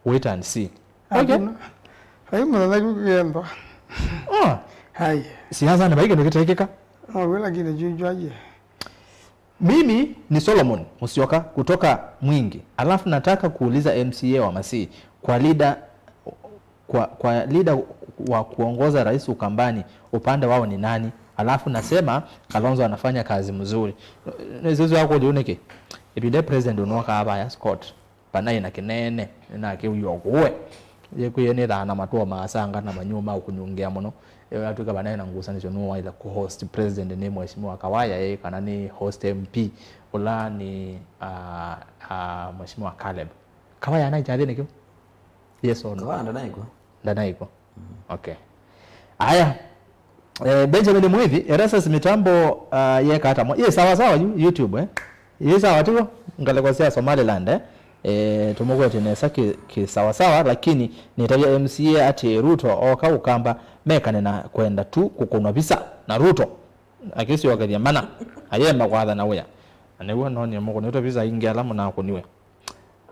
Wait and see. Okay. Hakuna. Hai mũthenya kũkĩendwa. Ah. Hai. Siasa nĩ vai kĩndũ kĩtekĩka. No, we lakini jujwaje. Mimi ni Solomon Musyoka kutoka Mwingi. Alafu nataka kuuliza M C A wa Masii, kwa leader, kwa, kwa leader wa kuongoza Rais Ukambani, upande wao ni nani? Alafu nasema Kalonzo anafanya kazi mzuri. Nĩsĩsĩ wakũlya nĩkĩ? Ĩvinda president ũnokaa vaya Scott. Vanaĩ na kĩnene, nĩnakĩw'ie o kũwe. Yĩkwĩe nĩthaa na matũo maasanga na manyũũ ma ũkũnyungĩa mũno. Ĩyo yatw'ĩka vanaĩ na ngusanĩsyo nũũ waĩle kũ host president, nĩ Mheshimiwa Kawaya ĩ, kana nĩ host M P ũla nĩ, ah, ah, Mheshimiwa Caleb. Kawaya anaĩ kyathĩnĩ kĩu? Yes or no? Kawaya ndanaĩkwa. Ndanaĩkwa. Okay. Aya. Eh, Benjamin Mwithi, Erastus Mitambo, ah, yeka ata mo? Ye sawa sawa yu, YouTube, eh? Ye sawa tiwo? Ngalĩko sya Somaliland, eh? Eh, tũmũkwete nesa ki, ki sawa sawa, lakini nĩtavya M C A atĩ Ruto oka Ũkamba mekane na kwenda tu kũkũnwa visa na Ruto. Akĩsyokethya mana, ayema kwathana wĩa. Na nĩw'o nonie mũkũnĩtwe visa ingĩ ala mũnakũniwe.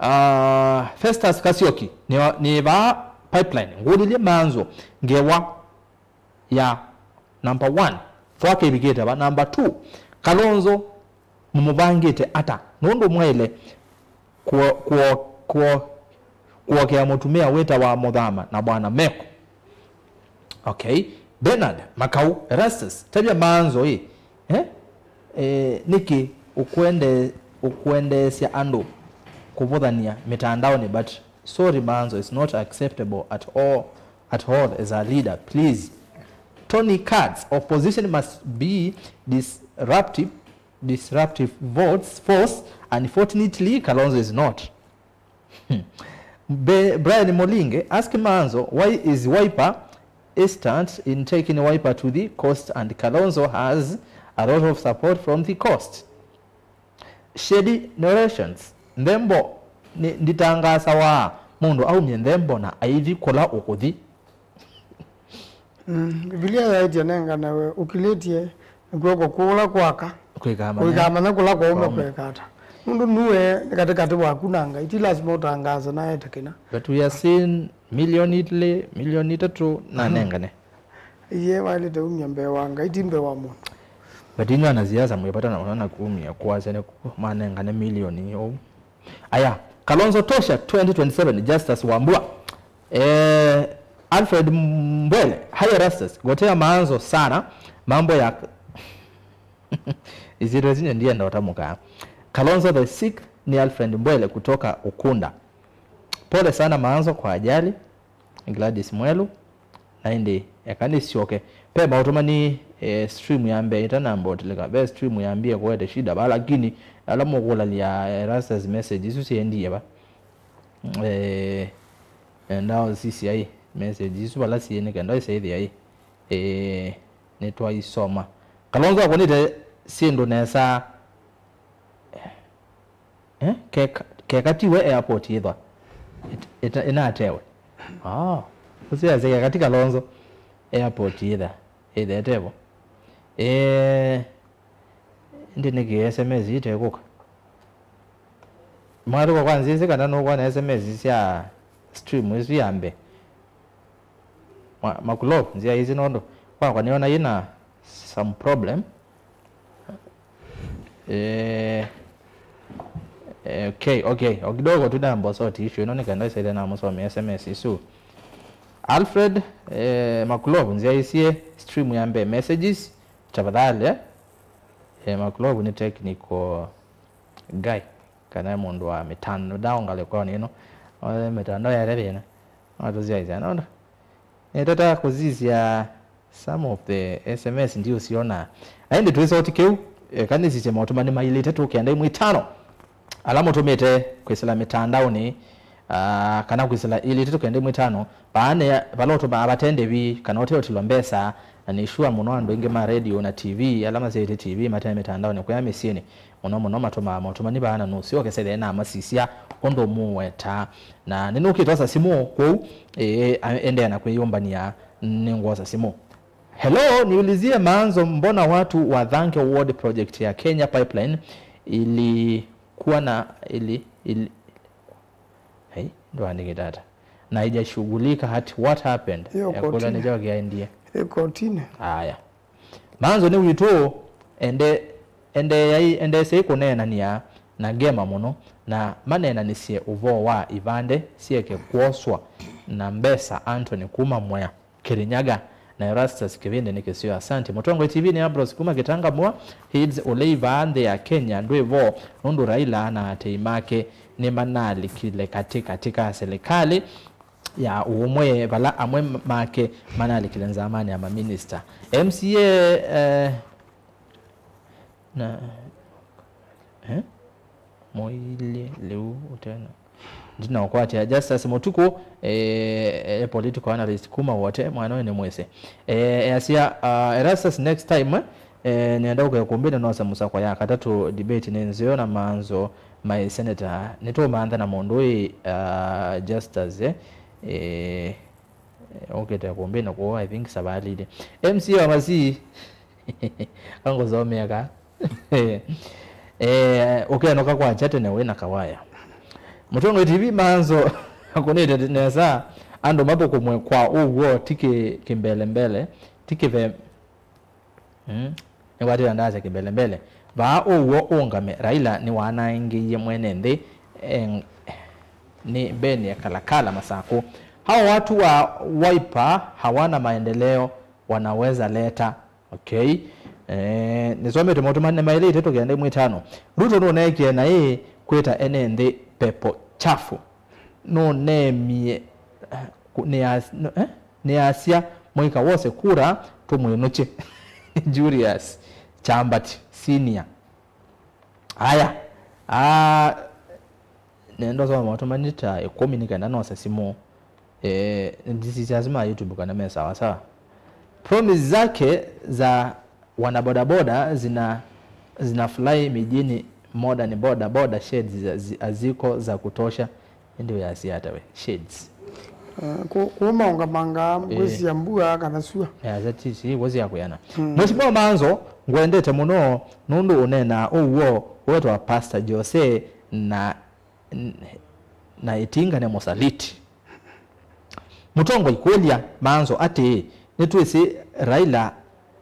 Ah, Festus Kasioki, nĩ, nĩ vaa Pipeline. Ngũlilye Manzo ngewa ya number one. Thwake ĩvikĩte va? Number two, Kalonzo mũmũvangĩte ata? Nũndũ mwaĩle kuo-, kuo-, kuo-, kuokea mũtumĩa wĩtawa Mũthama na Bwana Meko. Okay. Bernard Makau, Erastus, tavya Manzo ĩ, eh? Eh, nĩkĩ ũkwende-, ũkwendeesya andũ kũvũthany'a mĩtandaonĩ, but sorry Manzo, it's not acceptable at all, at all as a leader, please. Tony Katz, opposition must be disruptive, disruptive votes, force, unfortunately Kalonzo is not. Hmm. Be-, Brian Molinge, ask Manzo, why is Wiper hesitant in taking Wiper to the coast and Kalonzo has a lot of support from the coast? Shady Narrations, nthembo nĩ, nditangasawa, mũndũ aumye nthembo na aithi kũla ũkũthi. Mm, Mbivilia yaĩtye, nengane we ũkilĩtye nĩ kw'oko kũla kwaka, kwĩkamanya, ũikamanya kũla kwaũme kweka ata. Nũndũ nue nĩ katĩkatĩ waku na Ngai, ti lasima ũtangaase naete kĩna. But we are seeing million ilĩ, million itatũ na nengane. Iye waĩlĩte umya mbee wa Ngai, ti mbee wa mũndũ. But inyu anasiasa mwĩ vata na mũno na kumya kwasya nĩ manengane milioni ũu. Aya, Kalonzo tosha twenty twenty-seven, Justus Wambua. Eh, Alfred Mbwele, hi Erastus, gotea Manzo sana, mambo ya isyĩtwa isu ndienda ũtamũkaa. Kalonzo the sixth ni Alfred Mbwele kutoka Ukunda. Pole sana Manzo kwa ajali. Gladys Mwelu. Na ĩndĩ, eka nĩsyoke. Ve maũtũmani, eh, stream ya mbee ĩtanamba ũtilĩka. Ve stream yambie kũete shida va, lakini ala mũkũlalya Erastus message isu syaendie va? Eh, enda ũsisya ĩ, message isu vala syĩ nĩ kenda ĩsyaĩthĩa ĩ, eh, nĩtwaisoma. Kalonzo akũnĩte syĩndũ nesa. Eh, keka, keka tiwe airport yĩthwa ĩt-, ĩta-, ĩnatewe. Ah, ũsĩ asya keka ti Kalonzo airport yĩtha, yĩtha ĩtevo. Eh, ĩndĩ nĩkĩ S M S itekũka? Mwathũka kwa nzĩsĩ kana nũkwona S M S sya stream ĩsu ya mbee. Ma-, Makulov, nzĩa ĩsĩ nũndũ kwakwa nĩona yĩna some problem. Eh, eh, okay, okay. O kidogo tu namba sort issue ĩno nĩ kenda ĩsaĩthĩa namũsomea S M S isu. Alfred, eh, Makulov, nzĩa ĩsie stream ya mbee messages, tafadhali, eh. Eh, Makulov nĩ technical guy, kana mũndũ wa mĩtandao ngalĩkonĩ ĩno. Oe mĩtandao yaĩle thĩna. Atũsyaĩsya, nona? Nĩtata kũsisya some of the S M S ndiũsyona. Na ĩndĩ twĩsoti kĩu, eka nĩsisye maũtũmani mailĩte tũ kenda ĩmwe itano ala mũtũmĩte kwĩsĩla mĩtandaonĩ, ah, kana kwĩsĩla ilĩte tũ kenda ĩmwe itano, vaa nĩ vala ũtũmaa vate ndĩvi kana ũteũtilwa mbesa, Na nĩ sure mũno andũ aingĩ ma radio na T V, ala masyaĩte T V mate mĩtandaonĩ kũya mĩsyĩnĩ, mũno mũno matũmaa motũmani vaa na nũsyoke sethĩe namasisya ũndũ mũũwetaa. Na nĩnũkĩte osa simũ kwoou, ĩĩ, a-, endeea na kwĩyũmbany'a, nĩngwosa simũ. Hello, niulizie Maanzo, mbona watu wa Thanke Ward project ya Kenya Pipeline ilikuwa na, ili, ili, hey, ndwaandĩkĩte ata? Na haijashughulika hati, what happened? Hiyo kotini. Ekũlwa nĩkyo kĩendie. Ĩ kotini. Aya. Maanzo nĩ witũ, ende, endeei, endeesei kũneenany'a na Ngema mũno, na maneenanĩsye ũvoo wa ivande syeke kwoswa na mbesa. Anthony kuma Mwea, Kirinyaga, na Erastus Kĩvĩndĩ nĩ kĩsio. Asante. Mũtongoi T V nĩ Ambrose kuma Kĩtanga Mua. Heads ũlei vaa nthĩ ya Kenya ndwĩ vo, nũndũ Raila na atei make nĩmanalikile katĩ katĩ ka silikalĩ ya ũũmwe, vala amwe make manalikile nzamanĩ ya maminista. M C A, eh, na, eh? Mũilye lĩu ũtena. Ndinaũkwatĩa. Justus Mũtukũ, eh, eh, political analyst kuma Wote, mwana ũyũ nĩ mwĩsĩ. Eh, easya, ah, Erastus, next time, eh, nĩenda ũke ũkũmbĩne nose mũsako ya katatũ, debate nĩ nzeo na Maanzo maĩ senator. Nĩtũmanthe na mũndũ ũyũ, ah, Justus, eh, eh, ũkĩte kũmbĩne kũu, I think, savalili. M C A wa Masii, kangũsomea ka. Eh, ũkenũka kwakya tene wĩ na kawaya. Mũtongoi T V Maanzo akũnĩte nesa andũ mathũkũmwe kwa ũw'o, ti kĩ-, kĩmbelembele, ti kĩve-, mm, nĩkwatĩla ndasya kĩmbelembele. Vaa ũw'o ũngame, Raila nĩwanangĩie mwene nthĩ, eh, nĩ mbeni ya Kalakala Masakũ. Hao watu wa Wiper hawana maendeleo, wanaweza leta. Okay. Eh, nĩsomete maũtũmani maĩlĩ itatũ kenda imwe itano. Ruto nũneekie naĩ kwĩta ene nthĩ pepo chafu. Nũneemie, eh, ku-, nĩas-, nũ-, eh? Nĩasya mũika wose kura tũmwĩnũkye. Julius Chambati Senior. Aya. Ah, nenda ũsoma maũtũmani ta ĩkũmi nĩ kenda nose simũ. Eh, ndisisya asu ma YouTube kana me sawa sawa. Promise zake za wanabodaboda zina, zina fly mijini, modern boda boda shades za, zi-, haziko za kutosha. Ĩndĩ ũyasya ata we? Shades. Eh, kũ-, kũu maũngamangaa, eh, ngwĩsĩa mbua kana sua. Yasya ti, ti, ngwĩsĩa kũyana. Mm. Mheshimiwa Maanzo, ngwendete mũno nũndũ ũneenaa ũw'o. Wetwa Pastor Jose na, na ĩtinga nĩ mũsaliti. Mũtongoi kũlya Maanzo atĩĩ, nĩtwĩsĩ Raila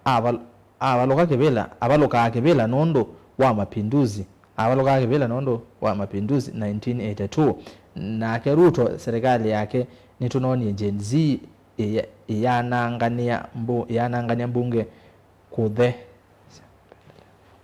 aval-, avalũka kĩvĩla, avalũkaa kĩvĩla nũndũ wa mapinduzi, avalũkaa kĩvĩla nũndũ wa mapinduzi nineteen eighty-two. Nake Ruto, serikali yake nĩtũnonie Gen Z ĩya-, ĩyananganĩa mbu-, ĩyananganĩa mbunge kũthe-,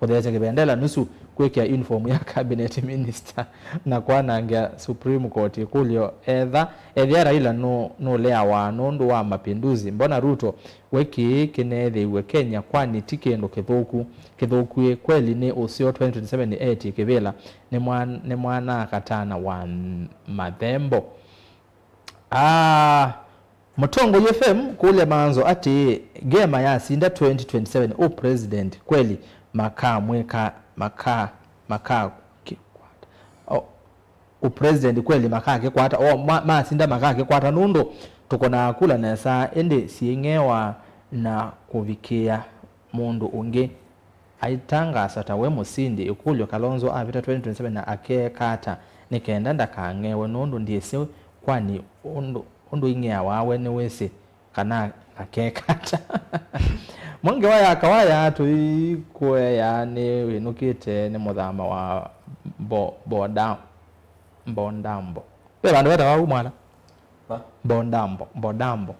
kũtheesya kĩvendela nusu, kwĩkĩa uniform ya cabinet minister, na kwanangĩa Supreme Court. Ĩkũlyo, etha, ethĩa Raila nũ-, nũleawa nũndũ wa mapinduzi, mbona Ruto? We kĩĩ kĩneethĩiw'e Kenya, kwani ti kĩndũ kĩthũku? Kĩthũku ĩ, kweli nĩ ũseo twenty twenty-seven eetie kĩvĩla? Nĩ mwan-, nĩ mwana katana wa m-, mathembo. Ah, Mũtongoi F M kũlya Maanzo atĩĩ, Ngema yasinda twenty twenty-seven, ũ president kweli makamwĩka, maka, maka, kĩkwata. O, ũ president kweli makakĩkwata, o, ma, masinda makakĩkwata nũndũ tũkonaa kula nesa, ĩndĩ syĩng'ewa na kũvikĩa mũndũ ũngĩ. Aitangaasa ta we mũsindi. Ĩkũlyo, Kalonzo avĩta twenty twenty-seven na akeeka ata nĩ kenda ndakang'ewe? Nũndũ ndyĩsĩ, kwani ũndũ, ũndũ ing'eawa we nĩwĩsĩ kana akeeka ata? Mwangewa ya Kawaya tũikũea nĩ wĩnũkĩte nĩ mũthama wa mbo-, mboda-, mbondambo. Ve vandũ vetawa u mwala? Va? Mbondambo, mbodambo.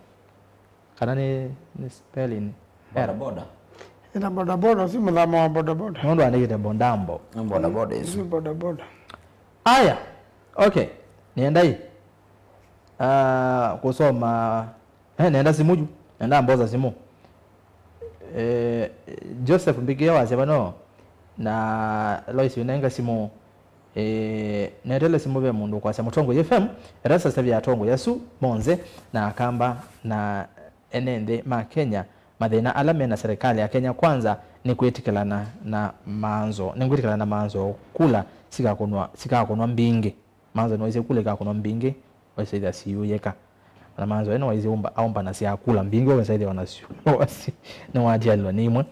Kana nĩ, nĩ spelling error? Boda boda. Ĩna boda boda, si mũthama wa boda boda. Nũndũ andĩkĩte bondambo. Nĩ boda boda isu. Isu boda boda. Aya. Okay. Nĩendai, ah, kũsoma. Eh, nenda simũ yu. Nenda mbosa simũ. Eh, Joseph Mbikie wasya vano, na Lois Unenga simũ. Ĩĩ, neetele simũ ve mũndũ ũkwasya Mũtongoi F M, Erastus avya atongoi asu monthe na Akamba na ene nthĩ ma Kenya Mathĩna ala me na serikali ya Kenya Kwanza nĩ kwĩtĩkĩlana na maanzo, nĩ kwĩtĩkĩlana na maanzo kula sikakũnwa, sikakũnwa mbingĩ. Maanzo nĩwaisye kula ikakũnwa mbingĩ, waisye ithya siũyĩka. Na maanzo ĩno waisye ũmba, aũmbanasya kula mbingĩ, waisye ithya ona syu. Nĩwatialĩlwa nĩ imwe.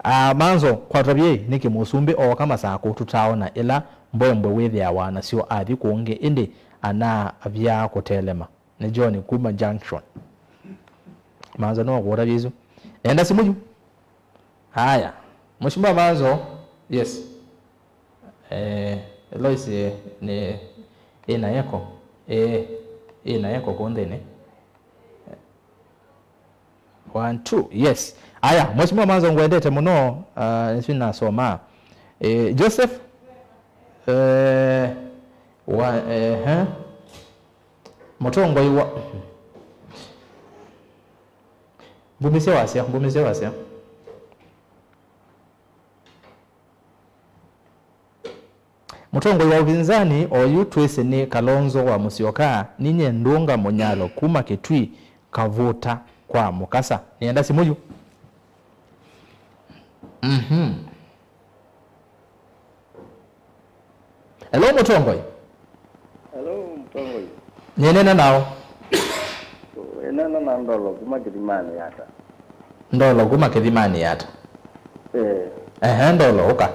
Ah, maanzo, kwatwa vyei, nĩkĩ mũsumbĩ ooka Masakũ tũtaaona ĩla mbwembwe wĩthĩawa nasyo athi kũngĩ, ĩndĩ ana avyaa kũtelema? Nĩ John kuma Junction. Maanzo no kũũta visu. Nenda simu yu. Haya. Mheshimiwa Maanzo. Yes. Eh, Lois, eh, ni ina echo. Eh, ina echo kundini. One, two. Yes. Aya, Mheshimiwa Maanzo ngwendete muno, uh, nĩsĩ nasoma. Eh, Joseph, eh, wa, eh, eh. Mũtongoi wa, ngumĩsye wasya, ngumĩsye wasya. Mũtongoi wa ũvinzani oyu twĩsĩ nĩ Kalonzo wa Musyoka, ninye Ndunga Mũnyalo kuma Kitui, Kavuta kwa Mukasa. Nĩenda simũ yu. Mhm. Hello, Mũtongoi. Hello, Mũtongoi. Nĩnena nao. Nĩnena na Ndolo kuma Kĩthimani Yata. Ndolo kuma Kĩthimani Yata. Eh. Ehe, Ndolo, ũka.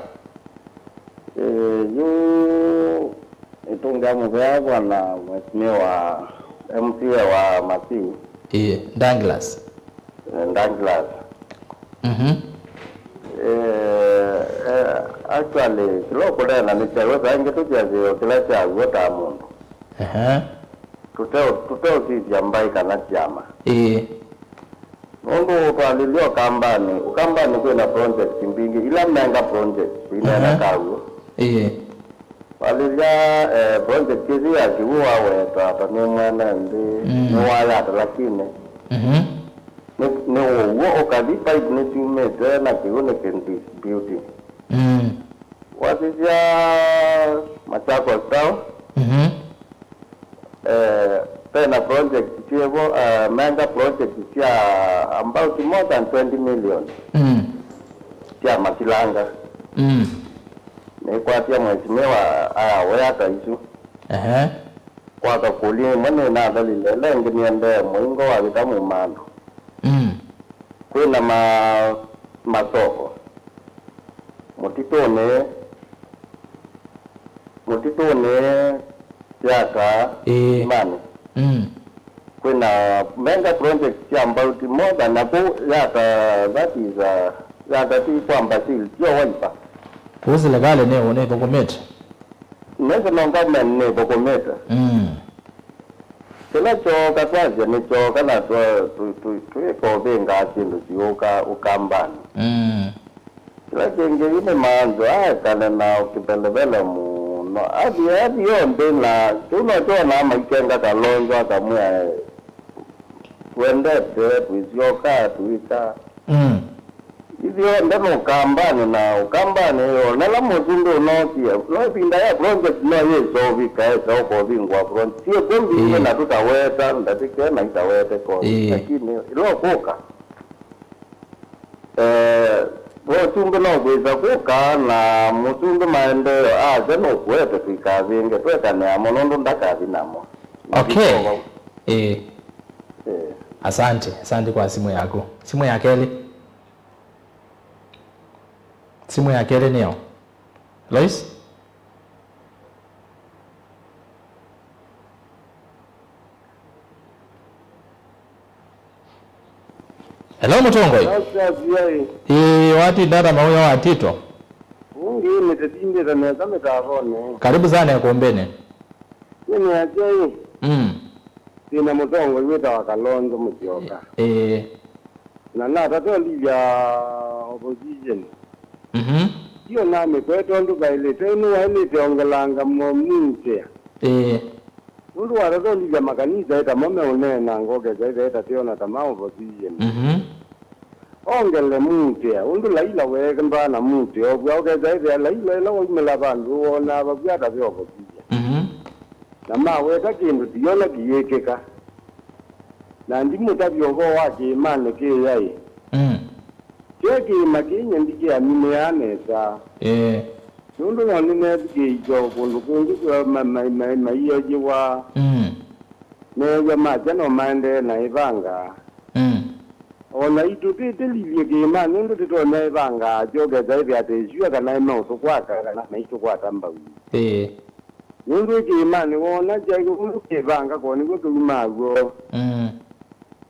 Eh, yu nĩtũngĩa mũvea bwana mheshimiwa M C A wa Masii. Ĩĩ, Douglas. Eh, Douglas. Mhm. Eh, eh, actually, kĩla ũkũneena nĩ kyaũ, saa ingĩ tũkyasĩĩo kĩla kya w'o ta mũndũ. Ehe. Tũte-, tũteũsisya mbaĩ kana kyama. Ĩĩ. Nũndũ twalĩlya Ũkambanĩ, Ũkambanĩ kwĩna project mbingĩ, ila mega project, ineena Ehe. kaw'o. Ĩĩ. Walĩlya, eh, project ĩsu ya kĩw'ũ waweta, ta nĩ mwene nthĩ, Mm. nĩwayata, lakini Mhm. nĩ, nĩ ũw'o ũkathi, pipe nĩsyumĩte na kĩw'ũ nĩ kĩndisputing. Mm. Wasisya Machakos Town, Mhm. eh, vena project syĩvo, eh, mega project sya about more than twenty million Mm. sya masilanga. Mm. Nĩkwatya mheshimiwa aya wea ta isu. Ehe. Kwaka kũli ĩmwe nĩnatholile, ĩla ĩngĩ nĩendee mũingo wa vita mumandu. Mm. Kwĩna ma-, masoko mũtitũnĩ, mũtitũnĩ Yata Ĩĩ. Imani. Mm. Kwĩna mega project sya mbauti motha na kũu Yata, that is, uh, Yata ti kwa Brazil, sio Wiper. Kũu silikalĩ nĩ, nĩthũkũmĩte. National government nĩthũkũmĩte. Mm. Kĩla kyooka twasya nĩ kyooka na twa-, tũ-, tũ-, twĩka ũvĩngaa syĩndũ syĩũka Ũkambanĩ. Mm. Kĩla kĩngĩ yu nĩ maanzo aekane na kĩvelevele mũno. Athi, athi onthe na kĩu no kyonaa maikenga Kalonzo akamwĩa, "Twendete, twĩsyoka, twĩka." Mm. Ithyonthe nĩ Ũkambanĩ na Ũkambanĩ, onela mũsumbĩ ũnookie, no ĩvinda ya project no yĩsovika, esa ũkovingwa front. Syĩkw'o mbingĩ Ĩĩ. na tũtaweta, ndatĩke na itawete kosi. Ĩĩ. Lakini ĩla ũkũka, eh, mũsumbĩ no kwĩsa kũka na mũsumbĩ maendeeo ake nũkũete tũikavinge, twekanĩamo nũndũ ndakathi namo. Okay. Ĩĩ. Ĩĩ. Asante, asante kwa simu yaku. Simu ya kelĩ. Simu ya kelĩ nĩyo. Lois? Hello, Mũtongoi. Sasa, siai. Ĩĩ, watinda ata mawĩa watitwa? Ungi nĩtĩtindĩte nesa mĩtavonĩ. Karibu sana ĩkũmbĩnĩ. Nĩ nĩasya ĩ. Mm. Twĩna mũtongoi wĩtawa Kalonzo Musyoka. Ĩĩ. Na natata ũlilya opposition. Mhm. Sio namĩkwete ũndũ vaĩlĩte, nĩwaĩlĩte ongelanga mũmutĩa. Ĩĩ. Nũndũ watata ũlilya makanisa ĩtamo meũneenanga ũkesa ĩtha ĩtatĩona ta ma opposition. Mhm. Ongele mutĩa, ũndũ Laila weekĩmbaa na mutĩa, ũvw'a ũkesa ĩthĩa Laila ĩla waumĩla vandũ wonaa vavw'a atavya opposition. Mhm. Na maweta kĩndũ ndiona kĩyĩkĩka. Na ndimũtavya ũvoo wa kĩĩmanĩ kĩĩ yaĩ. Mm. Kĩĩma kĩĩ nyie ndikĩaminĩaa nesa. Ĩĩ. Nũndũ no nĩneethukĩĩisye o kũndũ kũngĩ kwa ma- ma- ma- maieyĩwa. Mm. Neew'a makya no maendee na ĩvanga. Mm. O naitũ tĩtĩlilye kĩĩmanĩ nũndũ tĩtonya ĩvanga kyo kesa ĩthĩa tĩsyũa kana ĩmeũtũkwata kana maitũkwata mbau. Ĩĩ. Nũndũ ĩ kĩĩmanĩ woona kyaĩ ũndũ kĩvanga ko nĩw'o tũumaa w'o. Mm.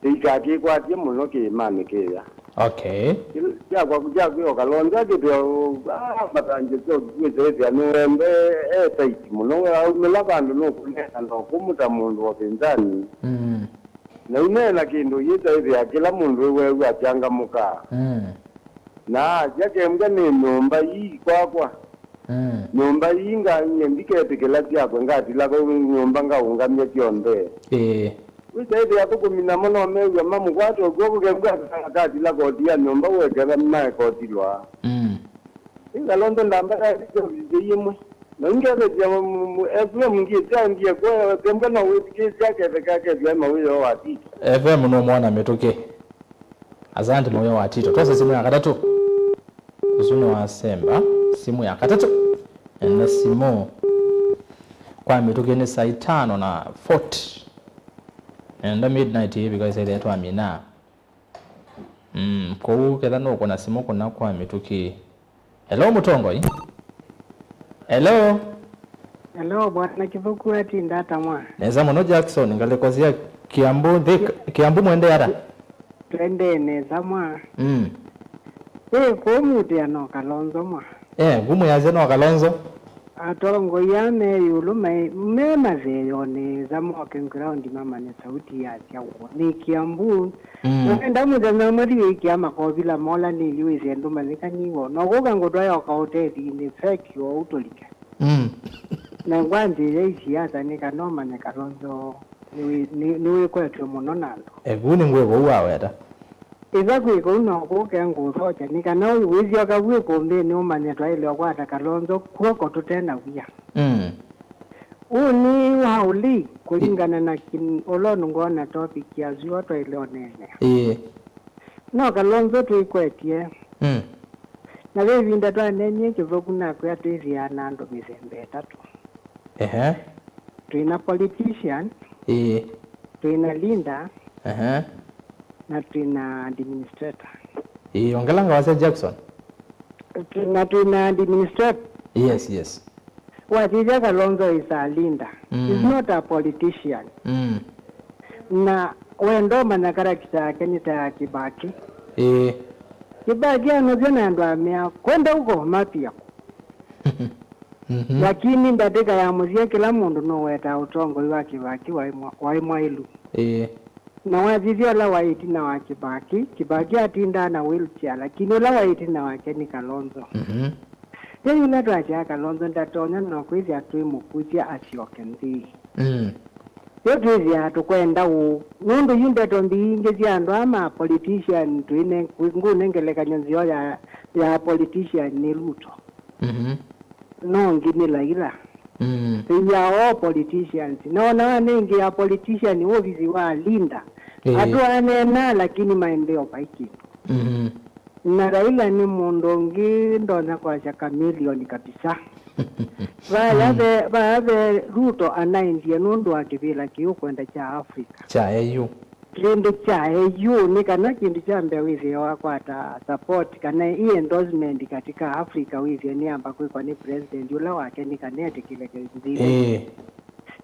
Tĩikakĩkwatye mũno kĩĩmanĩ kĩya. Okay. Kyakwa kya kwĩoka lonza kĩteo, ah, matanjĩ syo kwĩsĩthĩa nĩwende e taiti mũno. We aumĩla vandũ nũkũneena na ũkũmũta mũndũ wa ũpinzani. Mm. Na ũneena kĩndũ yĩtaĩthĩa kĩla mũndũ wĩweew'a akyangamũka. Mm. Na asya kembwa nĩ nyũmba ii kwakwa. Mm. Nyũmba ii nga nyie ndiketĩkĩla syakwe ngatila kau nyũmba ngaũngamya syonthe. Ĩĩ. Wĩsaĩthĩa athũkũmi namo no mew'a mamũkwata ũkw'o kũkembwa akatila koti ya nyũmba ũeketha maekoti lwa. Mm. Ĩngalondo ndamba yaĩte ovisi ĩmwe. Na ingethethya Efraimu ngĩtandie kwa kembwa no wĩthukĩĩsya aketheka akethwa e mawĩoo wa tito. Efraimu nũmwona mĩtũkĩ. Asante mawĩa wa tito. Twose simu ya katatũ. Ũsu nĩ wasemba simu ya katatũ. Enda simu kwa mĩtũkĩ nĩ saa itano na forty. Enda midnight hivi kwa isaile twamina. Mm, kũu ketha nũkũna simu kũna kwa mĩtũkĩ. Hello, mũtongoi. Hello. Hello, Bwana Kĩthũku, atinda ata mwa? Nesa mũno, Jackson, ngalĩko sya Kiambu, nthĩ, Kiambu mwende ata? Twendee nesa mwa. Mm. Ĩ, kũmutĩa no Kalonzo mwa. Eh, ngũmwĩasya no Kalonzo. Atongoi aa me ĩũlũ mai-, me matheyonĩ nesa moke ground mamanye sauti ya syaũ. Nĩ Kiambu. Mm. Na wenda mũthenya ũmwe thiwĩkĩa makovila mola nĩli wĩsĩ ndũmanyĩkanĩw'o. No kũka ngũtwae o kaũtelinĩ feki o ũtũlike. Mm. Na ngwanzĩĩa isiasa nĩ kana ũmanye Kalonzo nĩwĩ-, nĩ-, nĩwĩkwetw'e mũno na andũ. Eku nĩ ngwĩko ũu waweta. Ĩtha kwĩ kũu no kũke ngũthokya nĩ kana ũyũ wĩsyoka vu ĩkũmbĩnĩ ũmanye twaĩle ũkwata Kalonzo kw'oko tũte na wia. Mm. Ũũ nĩ wa ũlei kũlingana na kin-, ũlondu ngwona topic ya zuo twaĩle ũneenea. Ĩĩ. No Kalonzo twĩkwetye. Mm. Na ve ĩvinda twaneenie Kĩthũku nakwĩa twĩthĩaa na andũ mĩthemba ĩtatũ. Ehe. Twĩ na politician. Ĩĩ. Twĩ na leader. Ehe. Na twĩ na administrator. Ĩĩ, ongela ngawasya Jackson. Twĩ na, twĩ na administrator. Yes, yes. Wasisya Kalonzo is a leader. Mm. He's not a politician. Mm. Na wenda ũmanya character yake nĩ ta ya Kibaki. Ĩĩ. Kibaki anũsya na andũ amea, kwenda ũko mapia. Mhm. Lakini ndatĩka ya mũthya kĩla mũndũ nũwetaa ũtongoi wa Kibaki waĩ mwa-, waĩ mwaĩlu. Ĩĩ. Na wasisya ũla waĩ ĩtina wa Kibaki, Kibaki atindaa na wheelchair, lakini ũla waĩ ĩtina wake nĩ Kalonzo. Mhm. Yu yĩla twasyaa Kalonzo ndatonya no kwĩthĩa twĩmũkusya asyoke nthĩ. Mm. Yu twĩthĩaa tũkwenda ũũ, nũndũ yu ndeto mbingĩ sya andũ aa ma politician twĩne-, ngũne ngelekany'o nzeo ya, ya politician nĩ Ruto. Mhm. No ũngĩ nĩ Raila. Mm. They are all politicians. Noona nĩ ĩngĩ ya politician ovisi wa leader. Eh. Andũ aneenaa lakini maendeeo vai kĩndũ. Mhm. Na Raila nĩ mũndũ ũngĩ ndonya kwasya chameleon kabisa. Vaya ve, vaya ve Ruto anaendie nũndũ wa kĩvĩla kĩu kwenda kya Africa. Kya A U. Kĩndũ kya A U nĩ kana kĩndũ kya mbee wĩthĩe wakwata support kana ĩ endorsement katika Africa wĩthĩe nĩyamba kwĩkwa nĩ president ũla wake nĩ kana etĩkĩlĩke nthĩnĩ. Ĩĩ.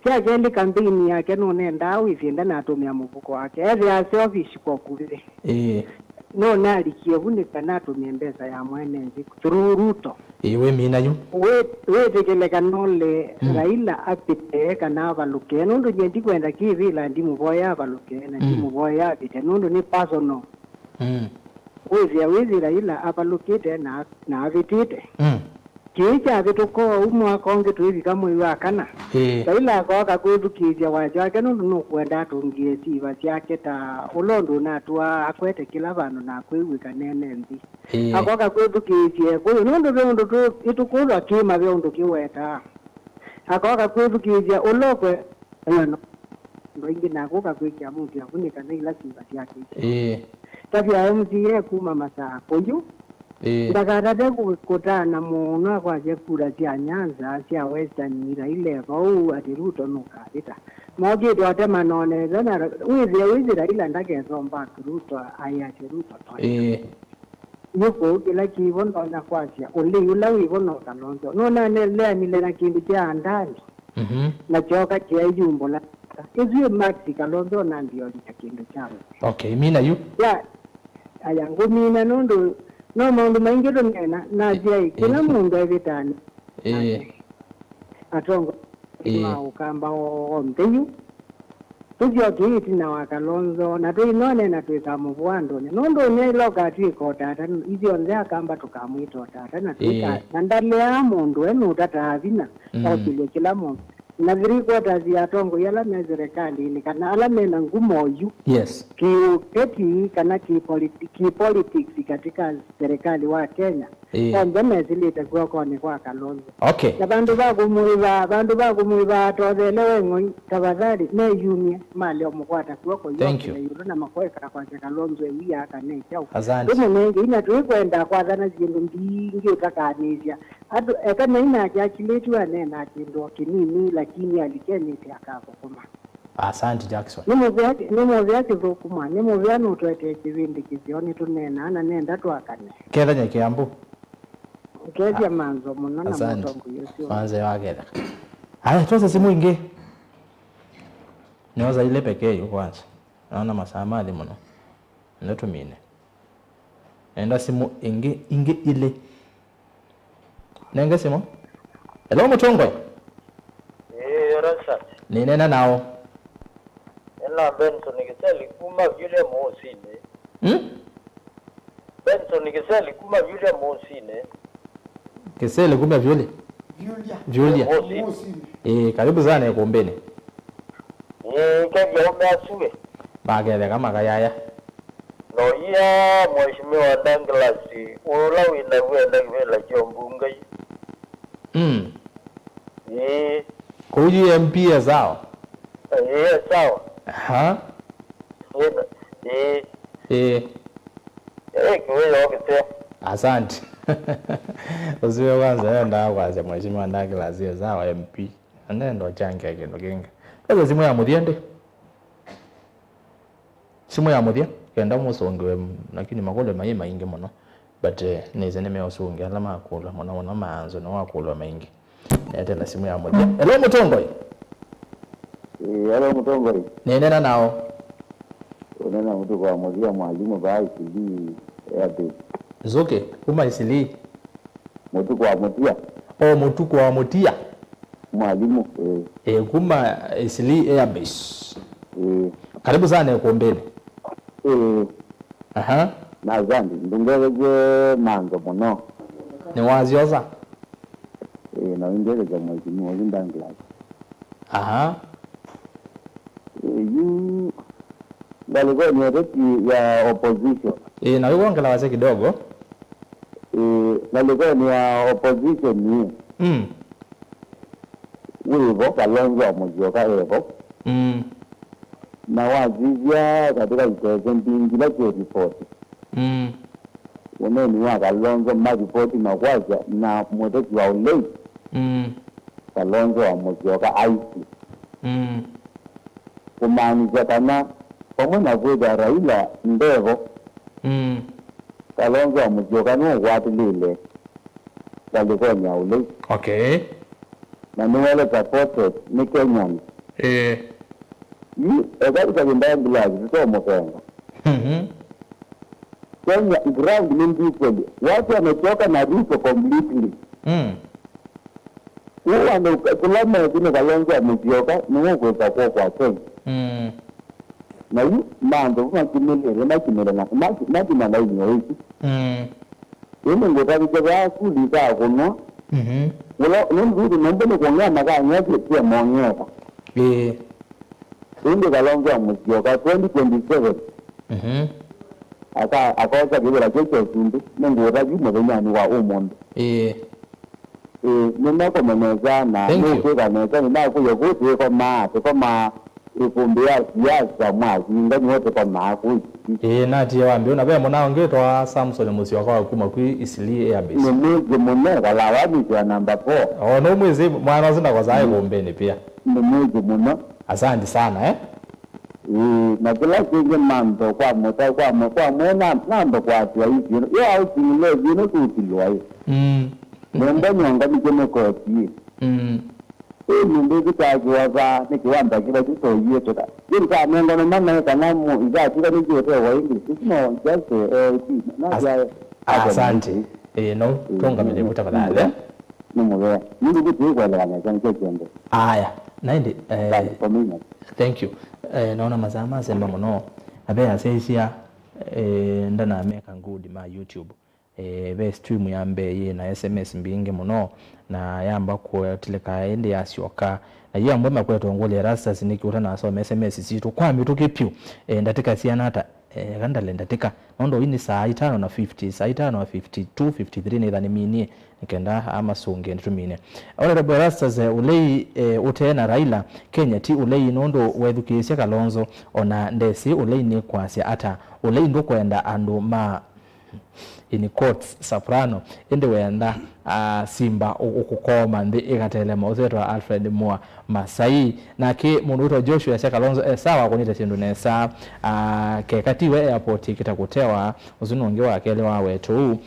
Kya kelĩ, campaign yake nũnendaa wĩthĩe ndanatũmĩa mũvuko wake. Ethĩaa selfish kwa kuvĩ. Ĩĩ. No nalikie vu nĩ kana atũmĩe mbesa ya mwene nthĩ through Ruto. Ĩĩ, wĩmina yu. Wĩ-, wĩtĩkĩle kana ũle, mm, Raila apĩte kana avalũke. Nũndũ nyie ndikwenda kĩvĩla ndimũvoya avalũke, na, mm, ndimũvoya avĩte, nũndũ nĩ personal. Mm. Wĩthĩa wĩthĩ Raila avalũkĩte na, na avĩtĩte. Mm. Kĩĩ kyavĩtũka ũu mwaka ũngĩ twĩvika mwei wa kana. Ĩĩ. Raila akooka kwĩthukĩĩsya wasya wake nũndũ nũkwenda atũngĩe siva syake ta ũla ũndũ ũnatũaa akwete kĩla vandũ na akwĩw'ĩka nene nthĩ. Ĩĩ. Akooka kwĩthukĩĩsya ĩkũyũ nũndũ ve ũndũ tũ-, ĩtũkũlwa kĩĩma ve ũndũ kĩwetaa. Akooka kwĩthukĩĩsya ũla ũkwe-, Ĩno, andũ aingĩ na kũka kwĩkĩa mũtĩ akunĩka nĩ ila syĩmba syake isu. Ĩĩ. Tavya M C A kuma Masaa kũyu. Ĩĩ. Ndakatate kũ- kũtana mũno akwasya kura sya Nyanza sya Western ila ile vau atĩ Ruto nũkavĩta. Mokĩte atema nonetha na wĩthĩa wĩthĩ Raila ndakesomba Ruto aĩ atĩ Ruto toĩ. Ĩĩ. Yu kũu kĩla kĩvo ndonya kwasya ũlei ũla wĩvo no Kalonzo. Nũnaneleanile na kĩndũ kya andani. Mhm. Na kyoka kĩaiyumbũla. Ĩsu ĩ Max Kalonzo na ndiolika kĩndũ kya mũthya. Okay, mina yu. Ya, aya ngũmina nũndũ no maũndũ maingĩ tũneena, nasya ĩ, kĩla mũndũ evĩtani. Ĩĩ. Atongo Ĩĩ. ma ũkamba onthe yu. Tũsyokie ĩtina wa Kalonzo, na tũinone na twĩkamũvũa andũnĩ. Nũndũ ũnĩ ĩla ũkatw'ĩka o tata, ithyonthe akamba tũkamwĩta o tata, na twĩka, Ĩĩ. na ndaleaa mũndũ e nũtataa vinya, Mm. okĩlye kĩla mũndũ. Na three quarters ya atongoi ala me serikalinĩ, kana ala mena ngumo yu, Yes. kĩũteti kana kĩpoliti- kĩpolitics katika serikali wa Kenya, Ĩĩ. onthe mesĩlĩte kw'okonĩ kwa Kalonzo. Okay. Na vandũ va kũmwĩva, vandũ va kũmwĩva atothele we ng'oi, tafadhali, meyumye, male ũmũkwata kw'oko Thank you. yokĩle ĩũlũ na makoeka kwasya Kalonzo ewia kana ĩ kyaũ. Asante. Tũmũnenge inya tũikwenda kwathana syĩndũ mbingĩ ũtakanĩsya. Andũ, eka naĩ nake akilĩtw'e aneenaa kĩndũ o kĩnini, lakini alikenĩte akathũkũma. Asante, Jackson. Nĩ mũvea, nĩ mũvea kĩthũkũma, nĩ mũvea nũtwetee kĩvĩndĩ kĩseo, nĩtũneenaa na nenda twakane. Kethanya Kiambu. Ngethya manzo mũno na Asante. mũtongoi ũsu. Manze waketheka. Aya, twose simu ingĩ. Nĩosa ile pekee yu kwanza. Naona masaa mathi mũno. Nĩtũmine. Enda simu ingĩ, ingĩ ilĩ. Nenge simu. Hello, Mũtongoi. Ĩĩ, Rosat. Nĩnena nao. Ena Benson Kiseli kuma Vyulia Mũũsinĩ. Hmm? Benson Kiseli kuma Vyulia Mũũsinĩ. Kiseli kuma Vyulia? Vyulia. Vyulia. Mũũsinĩ. Ĩĩ, karibu sana ikumbini. Ĩĩ, kethya ũme asue. Maketheka makayaya. Noia Mheshimiwa Douglas, ũla wĩ naw'o enda kĩvĩla kya ũmbunge yu. Mm. Ĩĩ. Kũu yu M P e sawa? Ĩĩ, e sawa. Aha. Ĩĩ, na- ĩĩ. Ĩĩ. Ĩĩ, kĩwĩoo kĩseo. Asante. Ũsiwe kwanza, endaa kwasya Mheshimiwa Douglas e sawa M P. Anenda ũchangia kĩndũ kĩngĩ. Kwanza simu ya mũthya ndĩ? Simũ ya mũthya, kenda mũsũngĩwe, lakini makũlyo maĩ maingĩ mũno. But, eh, nĩsĩ nĩmeũsũngĩa ala makũlwa mũno mũno, maanzo nĩwakũlwa maingĩ. Neetela simũ ya mũthya. Hello, Mũtongoi. Ĩĩ, hello, Mũtongoi. Nĩnena nao. Ũnena mũtuku wa mũthya, mwalimũ vaa Isilii Air Base. Nzũkĩ, kuma Isilii. Mũtuku wa mũtia. O, mũtuku wa mũtia. Mwalimũ, ĩĩ. Ĩĩ, kuma Isilii Air Base. Ĩĩ. Karibu sana ikumbini. Ĩĩ. Aha. Na asante, ndũngethesye manzo mũno. Nĩwasyosa? Ĩĩ, na ũingethesya Mheshimiwa ũsu Douglas. Aha. Ĩĩ, yu ngalĩkonĩ ya ũteti ya opposition. Ĩĩ, na wĩwongela wasya kidogo. Ĩĩ, ngalĩkonĩ ya opposition ĩĩ. Mm. Wĩvo, Kalonzo wa Musyoka evo. Mm. Na wasisya katika iteso mbingĩ ila syĩ ripoti. Mm. Ũneeni wa Kalonzo maripoti makwasya na mũteti wa ũlei. Mm. Kalonzo wa Musyoka aisye. Mm. Kũmaanisya kana vamwe na kwĩthĩa Raila ndevo, Mm. Kalonzo wa Musyoka nũkwatĩlĩle ngalĩkonĩ ya ũlei. Okay. Na nĩwele supported nĩ Kenyans. Ĩĩ. Yu eka tũtavye Douglas tũtomũkenga. Mhm. Kenya ground nĩ different. Watu wamechoka na Ruto completely. Mm. Ũũ andũ ka- kĩla meku nĩ Kalonzo wa Musyoka nĩwe ũkwĩsa kw'o kwa Kenya. Mm. Na yu manthũ makimĩlĩle, makimĩle na maki- makima laini o ĩsu. Mm. Ĩndĩ ngũtavĩsya vaa sukulu ikakũnwa. Mhm. Ũla nũndũ Ruto nũmbe nĩ kũng'ea makang'ea syĩ- syĩ mong'eka. Ĩĩ. Ĩndĩ Kalonzo wa Musyoka twenty twenty-seven. Mhm. Aka- akosa kĩvĩla kĩu kya ũsumbĩ, nĩngũũtavya mũthenyanĩ wa ũmũnthĩ. Ĩĩ. Ĩĩ, nĩmekũmenya nesa na Thank you. nĩũkwĩka nesa, nĩnakũie kũu twĩkomaa, tũkomaa Ĩkũmbĩ ya siasa mwasinda nĩwe tũkomaa kũu. Ĩĩ, natie wambĩũ, na ve mũna ũngĩ wĩtawa Samson Mũsyoka wa kuma kwĩ Eastleigh Air Base. Nĩ mwĩsĩ mũno, kalawa nĩkĩwa namba four. O, nũmwĩsĩ, mwana ũsu ndakosaa ĩkũmbĩnĩ pia. Nĩ mwĩsĩ mũno. Asante sana, eh? Ĩĩ, na kĩla kĩngĩ mantho kwa mũta, kwa mwe, kwa mwe na, nantho kwasya isi ĩno. Yo housing levy ĩno tũtilwa ĩ. Mm. Nyũmba nyonga nĩkyo nĩkotie. Mm. Ĩ nyũmba ĩsu taakiwa vaa, nĩ kĩwanda kĩva kĩtoie tũka. Yu nĩkanengwa nĩ mamae kana mu, ikatika nĩkĩũtewa ĩngĩ. It's no, just, eh, eh, nasya. Asante. Ĩĩ, no, tũngamĩle vu tafadhali. Nĩ mũvea. Nĩndĩ kĩtĩĩ kũelewa nesa nĩkyo kĩonde. Aya, na ĩndĩ, eh, thank you. Eh, naona masaa masemba mũno. Na ve asyaisya, eh, ndanameka good ma YouTube. Eh, ve stream ya mbee yĩ na S M S mbingĩ mũno, na yamba kũtilĩka ĩndĩ yasyoka. Na yu amwe makwetwe ngũlya Erastus nĩkĩ ũtanasoma S M S sitũ kwa mĩtũkĩ pyũ. Eh, ndatĩka siana ata? Eh, eka ndale ndatĩka. Nũndũ ii nĩ saa itano na fifty, saa itano na fifty-two, fifty-three nĩtha nĩminie, nĩkenda amasũngĩe nĩtũmine. Honorable Erastus, eh, ũlei, eh, ũtee na Raila, Kenya ti ũlei nũndũ wethukĩĩsya Kalonzo, ona ndesĩ ũlei nĩ kwasya ata. Ũlei ndũkwenda andũ ma in quotes, soprano, ĩndĩ wenda, ah, simba ũ-, ũkũkooma nthĩ ĩkatelema. Ũsu wĩtawa Alfred Mua Masai. Nake mũndũ wĩtawa Joshua asya Kalonzo e sawa, akũnĩte syĩndũ nesa. Ah, keka tiwe airport ĩkĩta kũtewa. Ũsu nĩ ũngĩ wa kelĩ wa wetu.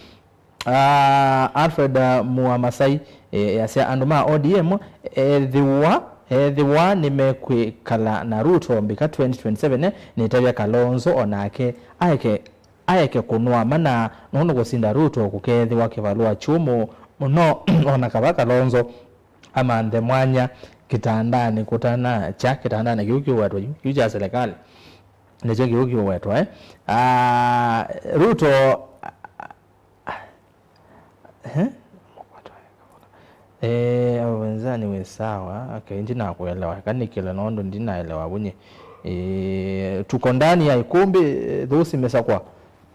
Ah, Alfred, ah, Mua Masai, eh, asya andũ ma O D M ethĩwa, ethĩwa nĩmekwĩkala na Ruto mbika twenty twenty-seven, eh, nĩtavya Kalonzo onake aeke aeke kũnũa mana, nũndũ kũsinda Ruto kũkeethĩwa kĩvalũa kyũmũ mũno, ona kava Kalonzo amanthe mwanya kĩtandanĩ kũtanakya, kĩtandanĩ kĩu kĩũwetwa yu, yu kya serikali, nĩkyo kĩu kĩũwetwa, eh? Ah, Ruto, eh? Eh, wenzani we sawa, okay, ndinakuelewa. Kanikile nondo ndinaelewa bunye. Eh, tuko ndani ya ikumbi, eh, those imesakwa.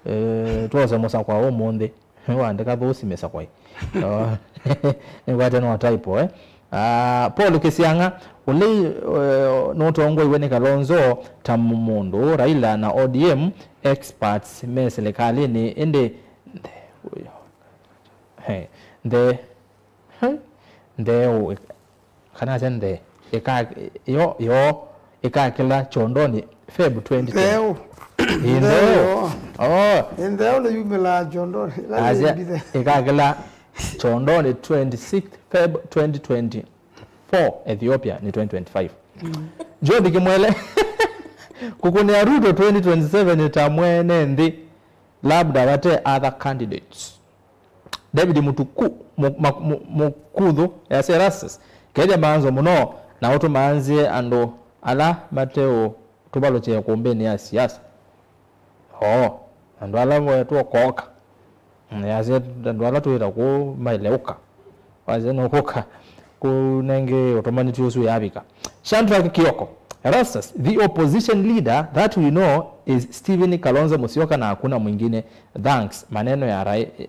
Eh, tuose musakwa ũmũnthĩ. Wandika those imesakwa. Oh. Nĩkwate no typo, eh. Ah, Paul Kisianga, ũlei, eh, nũtongoiwe nĩ Kalonzo ta mũndũ, Raila na O D M experts me serikalinĩ, ĩndĩ He, nthee. He, nthee ũ-, kana asya nthee. Ĩka-, yo, yo, ĩkakĩla kyondonĩ Feb twenty twenty. Nthee ũ? Ĩ, nthee ũ? Oh. Ĩ, nthee ũ nĩyumĩlaa kyondonĩ. Ĩla yĩ mbithe. Asya ĩkakĩla kyondonĩ twenty-sixth Feb twenty twenty-four, Ethiopia nĩ twenty twenty-five. Mm. George Kimwele, kũkũnĩa Ruto twenty twenty-seven ta mwene nthĩ, labda vate other candidates. David Mutuku, Mu-, Ma-, Mu-, Mukuthu, easya Erastus, kethya maanzo mũno, na ũtũmanzĩe andũ ala mateũtũvalũkya ĩkũmbĩnĩ ya siasa. Oo, andũ ala moetwe kooka. Mm, easya andũ ala twĩta kũu maile ũka. Wasya nũkũka kũnenge ũtũmani ti ũsu yavika. Shadrack Kioko, Erastus, the opposition leader that we know is Stephen Kalonzo Musyoka na hakuna mwingine. Thanks, maneno ya Rai-,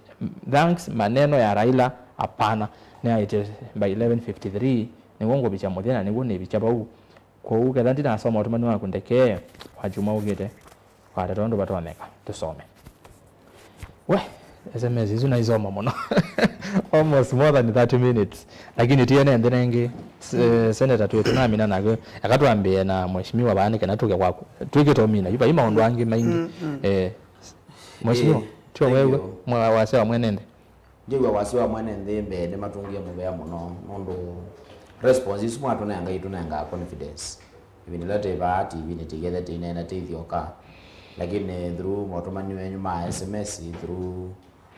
thanks, maneno ya Raila, hapana. Nĩaĩtye by eleven fifty-three, nĩw'o ngũvikya mũthya na nĩw'o nĩvikya vau. Kwoou ketha ndinasoma ũtũmani waku ndeke, wa kyumwa ũkĩte, kwata tondũ vatonyeka tũsome. We, S M S isu naisoma mũno. Almost more than thirty minutes. Lakini tiene nthĩ nengĩ, s-, eh, Senator twĩ tũnamina nake. Aka twambĩe na mheshimiwa vaa nĩ kana tũke kwaku. Twĩkĩte ũmina. Yu vai maũndũ angĩ maingĩ. Mm, mm. Eh, mheshimiwa, eh, tio wewe, mwa-, wasya wa mwene nthĩ. Ndiw'a wasya wa mwene nthĩ mbee nĩmatũngĩe mũvea mũno, nũndũ response isu mwatũnenga itũnengaa confidence. Ĩvinda ĩla twĩ vaa T V-nĩ tĩkethe tĩineena tĩithyoka, lakini through motũmani wenyu ma S M S, through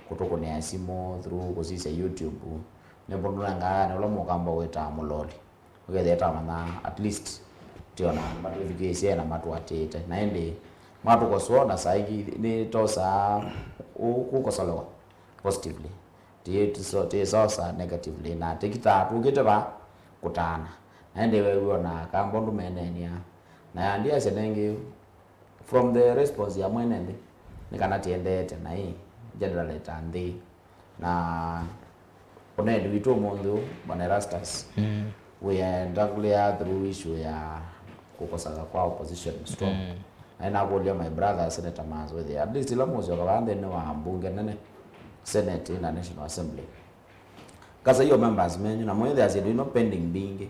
kũtũkũnĩa simũ, through kũsisya YouTube, nĩmũtũnengaa na ũla mũkamba wĩtaa mũloli. Ũkethĩa twamanya at least twĩona matwĩthukĩĩsye na matũatĩĩte. Na ĩndĩ mwatũkosoa na saa ingĩ nĩtosaa kũ-, kũkosolewa positively. Ti-, tiso-, tisosa negatively. Na tĩkitaa tũkĩte va kũtaana. Na ĩndĩ weew'a ona kamba ũndũ meeneenia. Na ndiasya nengĩ, from the response ya mwene nthĩ, nĩ kana tĩendeete naĩ generally ta nthĩ. Na ũneeni witũ ũmũnthĩ ũũ, Bwana Erastus, mm, wĩenda kũlea through issue ya kũkosaga kwa opposition strong. Mm. Na nĩnakũlya my brother Senator Maas wĩthĩa, at least ĩla mũsyoka vaa nthĩnĩ wa mbunge nene, Senate na National Assembly, kasai o members menyu na mwĩthĩa syĩndũ ino pending mbingĩ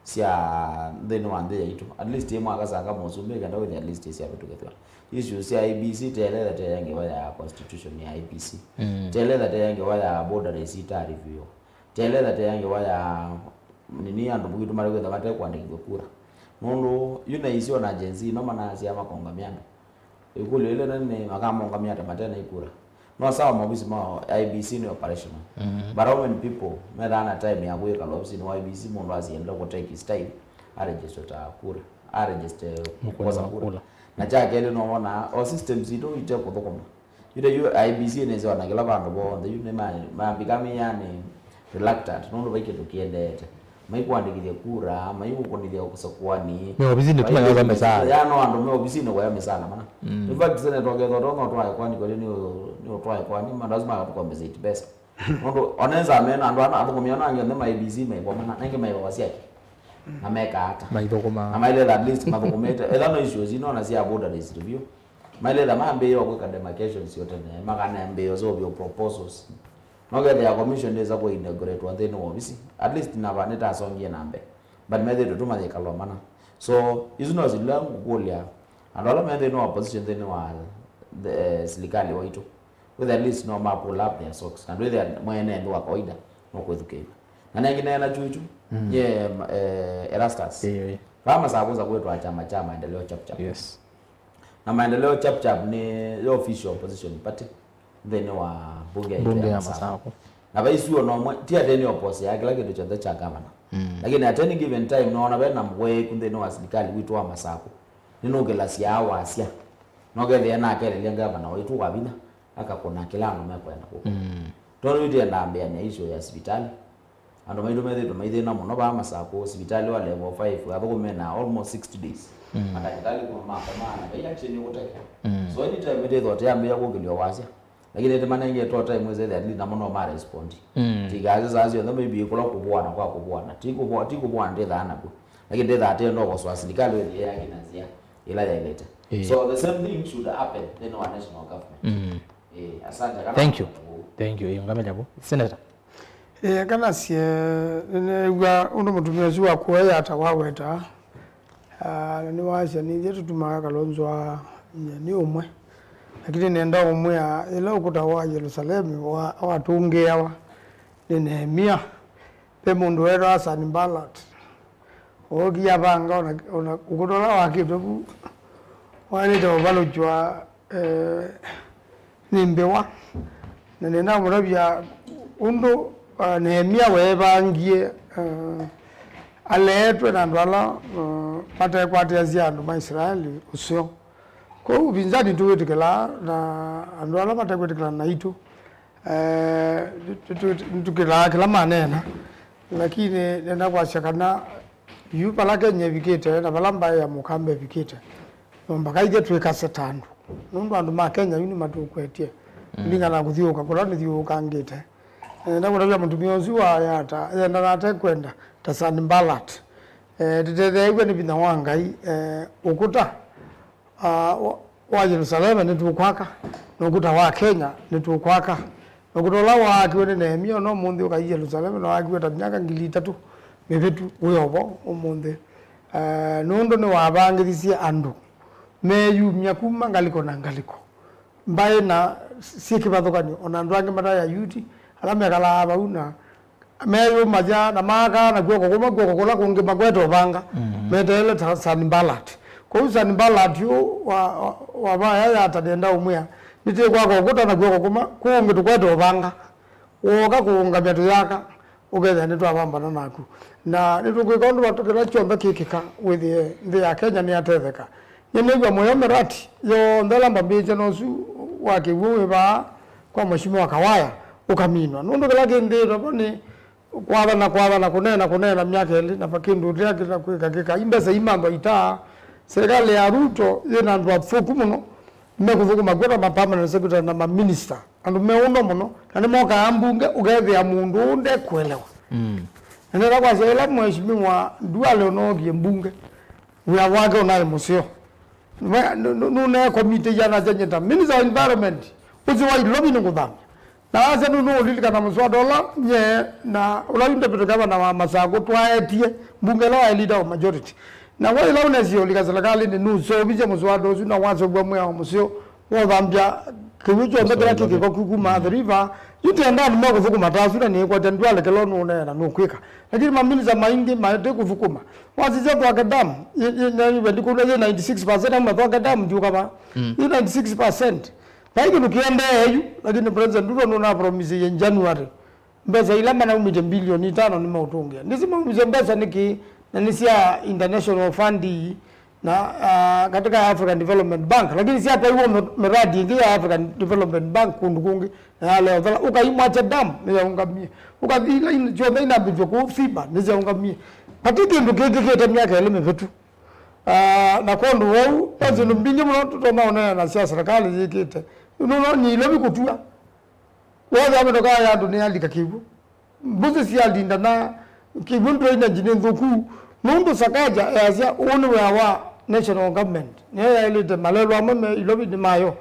sya nthĩnĩ wa nthĩ yaitũ. At least ĩ mwaka sanga mũsumbĩ kenda wĩthĩa at least syavĩtũkĩthw'a. Issues sya I E B C teletha teya ngewa ya constitution ya I E B C. Mm. Teletha teya ngewa ya boundaries itarivio. Teletha teya ngewa ya nini andũ witũ mari kwĩtha mate kwandĩkithwa kura. Nũndũ yu na isio na Gen Z no manasya makongamya andũ. Ĩkũlyo ĩla nene nĩ, makamongamya ata mate na ikura? No sawa, maovisi ma I E B C nĩ operational. Mm-hmm. But how many people methaa na time ya kwĩkala ofisinĩ wa I E B C, mũndũ asiendele kũ take his time, a register ta kura, a register kũkosa kura? Na kya kelĩ, no wona o systems itũ ite kũthũkũma. Yu ta yu I E B C nĩsĩ ona kĩla vandũ vonthe, yu nĩ ma, ma become yani reluctant, nũndũ vai kĩndũ kĩendete. Maikwandĩkĩthya kura, maikũkũnĩthya kũsakuani. Me ofisinĩ tu mayosa mĩsaala. Ya no andũ me ofisinĩ kũya mĩsaala mana. Mm. In fact, Senator ũkethwa tonya ũtwae kwani kweli nĩ ũ-, nĩ ũtwae kwani, ma lazima akatũkompensate pesa. Nũndũ onenza mena andũ ana athũkũmi ana angĩ onthe ma I E B C maikwa mana, na ingĩ maivawa syake. Na meka ata? Maithũkũma. Na maileta at least mathũkũmĩte. Etha no issues ino na cia boundaries review. Maileta mambĩĩe kwĩka demarcations yo tene, makanembĩĩa ũseũvyo proposals. No kethĩa commission ndĩsa kũ inaugurate nthĩnĩ wa ovisi, at least nava nĩtasongie na mbee. But methĩĩtwe tu mayĩkalwa mana. So, isu no silila ngũkũlya, andũ ala me nthĩnĩ wa opposition nthĩnĩ wa the, eh, silikalĩ waitũ, with at least no ma pull up their socks. Na ndwĩthĩa mwene nthĩ wa kawaida no kwĩthukĩĩw'a. Na nengĩ neena chuchu, mm, ye, eh, Erastus. Ĩĩ, ĩĩ. Vaa masakusa kwĩtwa chama cha maendeleo chap chap. Yes. Na maendeleo chap chap nĩ yo official opposition party nthĩnĩ wa mbunge ya Masaku. Na vaisuo nomwe, ti atĩ nĩ oppose ya kĩla kĩndũ kyonthe kya gavana. Mm. Lakini at any given time, noona ve na mwĩĩku nthĩnĩ wa silikalĩ witũ wa Masaku. Nĩnũkĩlasya wasya. Nokethĩa nakelelya gavana waitũ wa vinya, akakũna kĩla andũ mekwenda kũkũna. Mm. Tondũ itienda ambĩania issue ya sivitalĩ. Andũ maitũ methĩĩtwe maithĩna mũno vaa Masakũ, sivitalĩ wa level five, athũkũmi mena almost sixty days. Mm. Mandagĩtalĩ kuma makomaa na vai action ĩkũteka. Mm. So anytime ĩtĩthwa tĩambĩĩa kũkĩlya wasya. Lakini ĩtĩmanengetwe time wĩsethĩa at least namo no ma respond. Mm. Tikasya saa syonthe maybe kũla kũvũana kwa kũvũana. Ti kũvũa-, ti kũvũana ndĩthaa naku. Lakini ndĩthaa tĩenda ũkosoa silikalĩ wĩthĩe yakina nzĩa ĩla yaĩlĩte. Eh. So the same thing should happen nthĩnĩ wa national government. Mm. Eh, asante. Kana Thank you. Thank you. Ĩĩ, ngamĩlya vu. Senator. Ĩĩ, kana sie, nĩneew'a ũndũ mũtumĩa ũsu wa kũea ata waweta, ah, na nĩwasya nĩthyĩ tũtumaa Kalonzo a, nĩ ũmwe. Lakini nenda ũmwĩa, ĩla ũkũta wa Yelusalemu wa, watũngĩawa nĩ Nehemia, ve mũndũ weetawa Sanbalati. Ookie avanga ona, ona ũkũta ũla wakĩtwe vu waĩlĩte ũvalũkywa, eh, nĩ mbĩwa. Na nĩnamũtavya ũndũ, ah, Nehemia weevangie, eh, aleetwe na andũ ala, eh, matekwatĩasya andũ ma Isilaeli ũseo. Kwoou ũvinzani tũwĩtĩkĩlaa, na andũ ala matekwĩtĩkĩlana naitũ, eh, tũ-, tũ-, tũ-, nĩtũkĩlaa kĩla maneena. Lakini nenda kwasya kana yu vala Kenya ĩvikĩte na vala mbaĩ ya Mũkamba ĩvikĩte, no mbaka ithyĩ twĩkase ta andũ, nũndũ andũ ma Kenya yu nĩmatũkwetye, mm, kũlingana na kũthyũũka kũla nĩthyũũkangĩte. Eh, ndakũtavya mũtumĩa ũsu wa Yata, yenda na atekwenda, ta Sanbalati. Eh, tũtetheew'e nĩ vinya wa Ngai, eh, ũkũta, ah, wa, wa Yelusaleme nĩtũkwaka, na ũkũta wa Kenya nĩtũkwaka. Na ũkũta ũla waakiwe nĩ Nehemia, ona ũmũnthĩ ũkai Yelusaleme, na waakiwe ta myaka ngili itatũ mĩvĩtu wĩ o vo ũmũnthĩ. Eh, nũndũ nĩwavangĩthisye andũ meyumya kuma ngalĩko na ngalĩko. Mbaĩ na syĩ kĩvathũkany'o, ona andũ angĩ mata Ayuti ala mekalaa vau na meyũmasya na maakaa na kw'oko kũmwe, kw'oko kũla kũngĩ makwete ũvanga, mm-hmm, meteele ta Sanbalati. Kwoou Sanbalati ũũ wa, wa, wa vaya Yata nĩenda ũmwĩa, nĩtĩkwaka ũkũta na kw'oko kũmwe, kũũ ũngĩ tũkwete ũvanga. Wooka kũũngamya tũyaka, ũkethĩa nĩtwavambana naku. Na nĩtũkwĩka ũndũ vatũ kĩla kyonthe kĩkĩka wĩthĩe nthĩ ya Kenya nĩyatetheka. Nyie nĩw'a mũyo mĩrati yonthe ĩla mbambĩĩtye na ũsu wa kĩw'ũ wĩ vaa kwa Mheshimiwa Kawaya ũkaminwa. Nũndũ kĩla kĩnthĩĩtwe vo nĩ kwathana, kwathana, kũneena, kũneena myaka ĩlĩ, na va kĩndũ kĩla kĩla kwĩka kĩka. Imbesa imanthwa itaa. Serikali ya Ruto yĩ na andũ athũku mũno, mekũthũkũma kw'o ta ma permanent secretary na ma minister. Andũ meũno mũno, na nĩmokaa mbunge, ũkethĩa mũndũ ũũ ndekũelewa. Mm. Na nenda kwasya, ĩla Mheshimiwa Duale ũnookie mbunge, Wĩa wake ũnaĩ mũseo. Nũnee komiti iana sya nyĩta. Minister wa environment, ũsĩ wa ilovi nĩ kũthambya. Na asya nũnũũlilikana mũswada ũla nye na ũla yu deputy governor wa Masakũ twaetie mbunge ĩla waĩ leader wa majority. Na we ĩla ũnesie ũlika serikalinĩ, nũseũvisye mũswada ũsu na waseũvw'a mwĩao mũseo wa ũthambya kĩw'ũ kyonthe kĩla kĩ kĩko ku kuma Athi River. Yu tenda andũ mekũthũkũma ta asu, na nĩkwatya ndwalekelwa nũũneena nũkwĩka. Lakini maminista maingĩ maete kũthũkũma. Wasisya Thwake Dam, ĩ- ĩ- na ĩveti kũlya yĩ ninety six percent, ama Thwake Dam ndiũkava. Yĩ ninety six percent. Vai kĩndũ kĩendee yu, lakini President Ruto nũnapromisie in January mbesa ila manaumĩtye mbilioni itano nĩmaũtũngĩa. Ndĩsĩ maumisye mbesa nĩkĩ, na nĩ sya international fund ii na, ah, katika African Development Bank, lakini syatwaiwe mi- miradi ĩngĩ ya African Development Bank kũndũ kũngĩ, na yalea ũthela. Ũkaimwatya dam nĩyaũngamie, ũkathi ila in- syonthe inambĩtw'e kũu FIBA nĩsyaũngamie. Vati kĩndũ kĩkĩkĩte myaka ĩlĩ mĩvĩtu. Ah, na kwondũ wou, ve syĩndũ mbingĩ mũno tũtonya ũneena sya serikali yĩkĩte. Nũnonyie ilovi kũtua. Wethĩa mĩtokaa ya andũ nĩyalika kĩw'ũ. Mbũsĩ syalindana kĩw'ũ, drainage nĩ nthũku. Nũndũ Sakaja easya ũũ nĩ wĩa wa national government. Nĩyo yaĩlĩte malelũ amwe me ilovi nĩ mayo.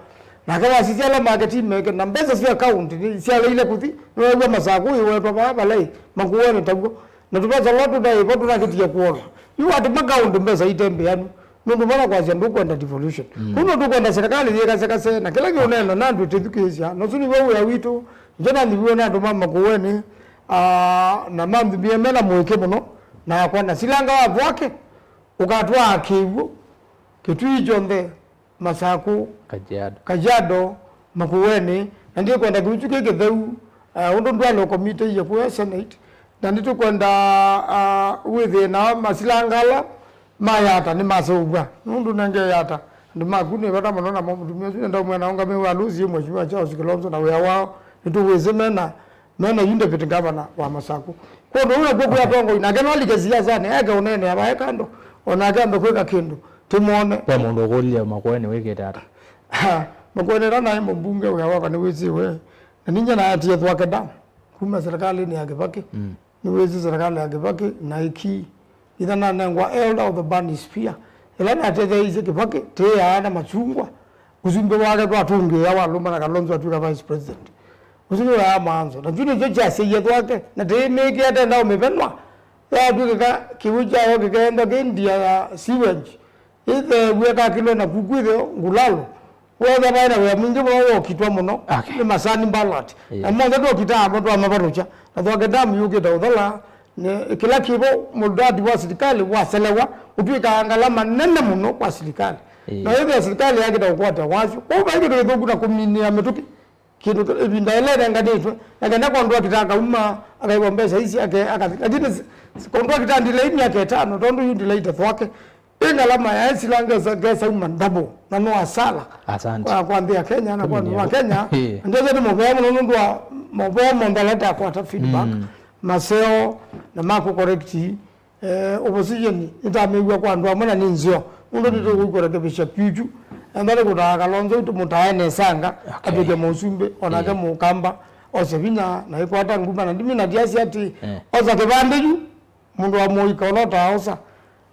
Nake wasisya ala maketi meke na mbesa sya county nĩ syaleile kũthi. Nĩwew'a Masakũ ĩwetwa vaa valei Makueni taw'o. Na tũvesa tũla tũtaĩ vo tũnakĩtie kũolwa. Yu watũma kaũndĩ mbesa itembĩanu, nũndũ vala kwasya ndũkwenda devolution. Kũu no tũkwenda serikali yĩkasekase, na kĩla kĩũneena na andũ ĩtĩthukĩĩsya. Na ũsu nĩw'o wĩa witũ. Nĩkyo nanyiviwe nĩ andũ ma Makueni, aa, na manthumie mena mũĩkĩ mũno nakwa. Na silanga wa Thwake ũkatwaa kĩw'ũ Kĩtui kyonthe. Masakũ, Kajiado. Kajiado, Makueni, na ndikwenda kĩw'ũ kĩu kĩ kĩtheu, eh, ũndũ ndwalo committee ya kuya Senate, na nĩtũkwenda, ah, wĩthĩe nao masilanga ala ma Yata nĩmaseũvw'a, nũndũ nenge Yata andũ maku nĩ vata mũno, namo mũtumĩa ũsu nenda ũmwĩa na ũngamĩwe alũsie Mheshimiwa Charles Kilonzo na wĩa wao, nĩtũwĩsĩ mena mena yu deputy governor wa Masakũ. Kwondũ ũu nakw'o kwĩ atongoi, nake no alike siasanĩ, eke ũneenea vae kando, o nake ambe kwĩka kĩndũ, tĩmwone. Ve mũndũ ũkũlilye Makueni wĩkĩte ata? Ha, Makueni ĩla naĩ mũmbunge wĩa wakwa nĩwĩsĩwe, na ninyie naetie Thwake Dam kuma serikalinĩ ya Kĩvakĩ. Nĩwĩsĩ serikali ya Kĩvakĩ na ĩkii. Itha nanengwa elder of the Bani Spear, ĩla natetheeisye Kĩvakĩ tĩĩaa na masungwa, ũsumbĩ wake twatũngĩĩa walũma na Kalonzo atw'ĩka vice president. Ũsu nĩwe amwanzo. Na kyu nĩkyo kyasyaie Thwake, na tĩĩmĩkĩa tenda ũmĩvenwa. Yatw'ĩkĩka kĩw'ũ kyayo kĩkeenda kĩ ndia ya sewage. Ĩtheew'e kakilwe na kuku ĩtheo ngulalo. Wetha vaĩ na wĩa mwingĩ mũno wokitwa mũno. Okay. Nĩ masani ballot. Yeah. Na monthe twokitaa amo twamavanũkya. Na Thwake Dam yũkĩte ũthola. Nĩ kĩla kĩvo mũradi wa silikalĩ waselewa ũtw'ĩkaa ngalama nene mũno kwa silikalĩ. Yeah. Na ĩthĩa silikalĩ yakĩta ũkwata wasyo. Kwoou vai kĩndũ kĩthũku na kũminĩa mĩtũkĩ. Kĩndũ kĩ- ĩvinda ĩla ĩnenganĩtwe, na kenda contractor akauma, akaĩwa mbesa isi, ake- akathi. Lakini s- s- contractor delay myaka ĩtano, tondũ yu delay ta Thwake. Ĩ ngalama ya esila ngesa, ngesa uma double, na no asala. Asante. Kwa, kwa nthĩ ya Kenya, na kwa andũ ma Kenya. Eh. Ndio nĩ mũvea mũno nũndũ wa mavea monthe ala ndakwata feedback, maseo, na maku correct. Eh, opposition nĩtamĩw'a kwa andũ amwe na nĩ nzeo. Nũndũ nĩtũkũrekebisha kyukyu. Enda nĩkũtaa Kalonzo tũmũtae nesanga, okay, atw'ĩke mũsumbĩ, onake, yeah, mũkamba, ose vinya, na ĩkwata nguma, na ndimi na ndiasi ati, eh, osa kĩvandĩ yu, mũndũ wa mũika ũla ũtaaosa.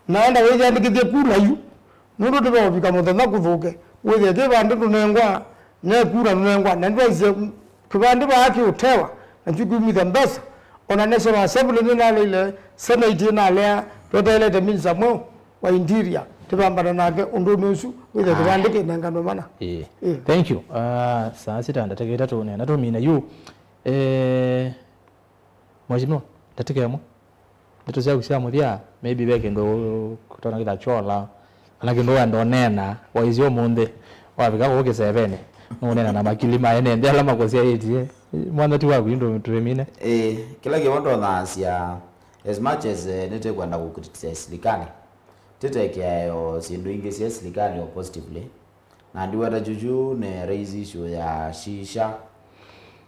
Na enda wĩyandĩkĩthye kula yu. Nũndũ ndĩvaũvika mũthenya kũthũke, wĩthĩe kĩvandĩ ndũnengwa, ne kura ndũnengwa, na ndwaisye kĩvandĩ vaa kĩũtewa, na kyu kiumĩthya mbesa. Ona National Assembly nĩnaleile, Senate ĩnalea, tweteelete minista mweũ wa interior, tũvambana nake ũndũnĩ ũsu, wĩthĩe kĩvandĩ kĩnenganwe mana. Ĩĩ. Ĩĩ. Thank you. Ah, saa sita ndatĩka itatũ nena tũmine yu. Eh, Mheshimiwa, ndatĩka ĩmwe. Ndeto syaku sya mũthya, maybe ve kĩndũ ũtonya kĩla kyola, kana kĩndũ wenda ũneena, waisye ũmũnthĩ, wavika kũu kĩsevenĩ, nũũneena na makili ma ene nthĩ ala makũsyaĩtye. Mwana ti waku, yu ndũ- tũvĩmine. Ĩĩ, kĩla kĩvo ndonasya, as much as, eh, nĩtĩkwenda kũ criticize silikalĩ, tĩtekĩae o syĩndũ ingĩ sya silikalĩ o positively, na ndiweta kyukyu nĩ raise issue ya shisha.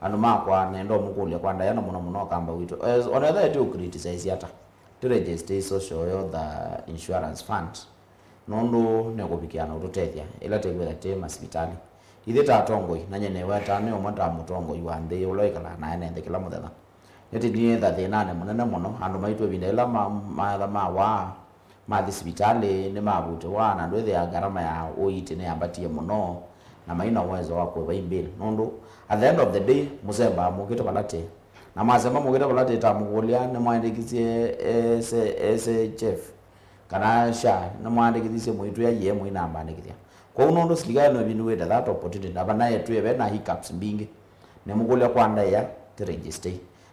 Andũ makwa nenda ũmũkũlya kwa ndaĩa na mũno mũno kamba witũ. Eh, ona ethĩwa tĩ ũ criticize ata, tĩ register social health, uh, insurance fund, nũndũ nĩkũvikĩa na ũtũtethya ĩla tĩkwĩtha tĩ masivitalĩ. Ithyĩ ta atongoi, na nyie nĩweta nĩ ũmwe ta mũtongoi wa nthĩ ũla wĩkalaa na ene nthĩ kĩla mũthenya. Nĩtĩnyie thĩnanĩ mũnene mũno, andũ maitũ ĩvinda ĩla ma- maetha mawaa, Mathi sivitalĩ nĩmavutĩwa, na ndwĩthĩa ngarama ya ũiiti nĩyambatie mũno, na maina ũwezo wa kũĩva i bill. Nũndũ, at the end of the day, mũsemba mũkĩte vala tĩ. Na masemba mũkĩte vala tĩ, tamũkũlya, nĩmwaandĩkisye S-, S H F, kana SHA, nĩmwaandĩkithisye mũitwĩa ye mũinambandĩkĩthya. Kwoou nũndũ silikalĩ nĩvinduĩte that opportunity, na vanaetwĩe ve na hiccups mbingĩ, nĩmũkũlya kwa ndaĩa, tĩ register.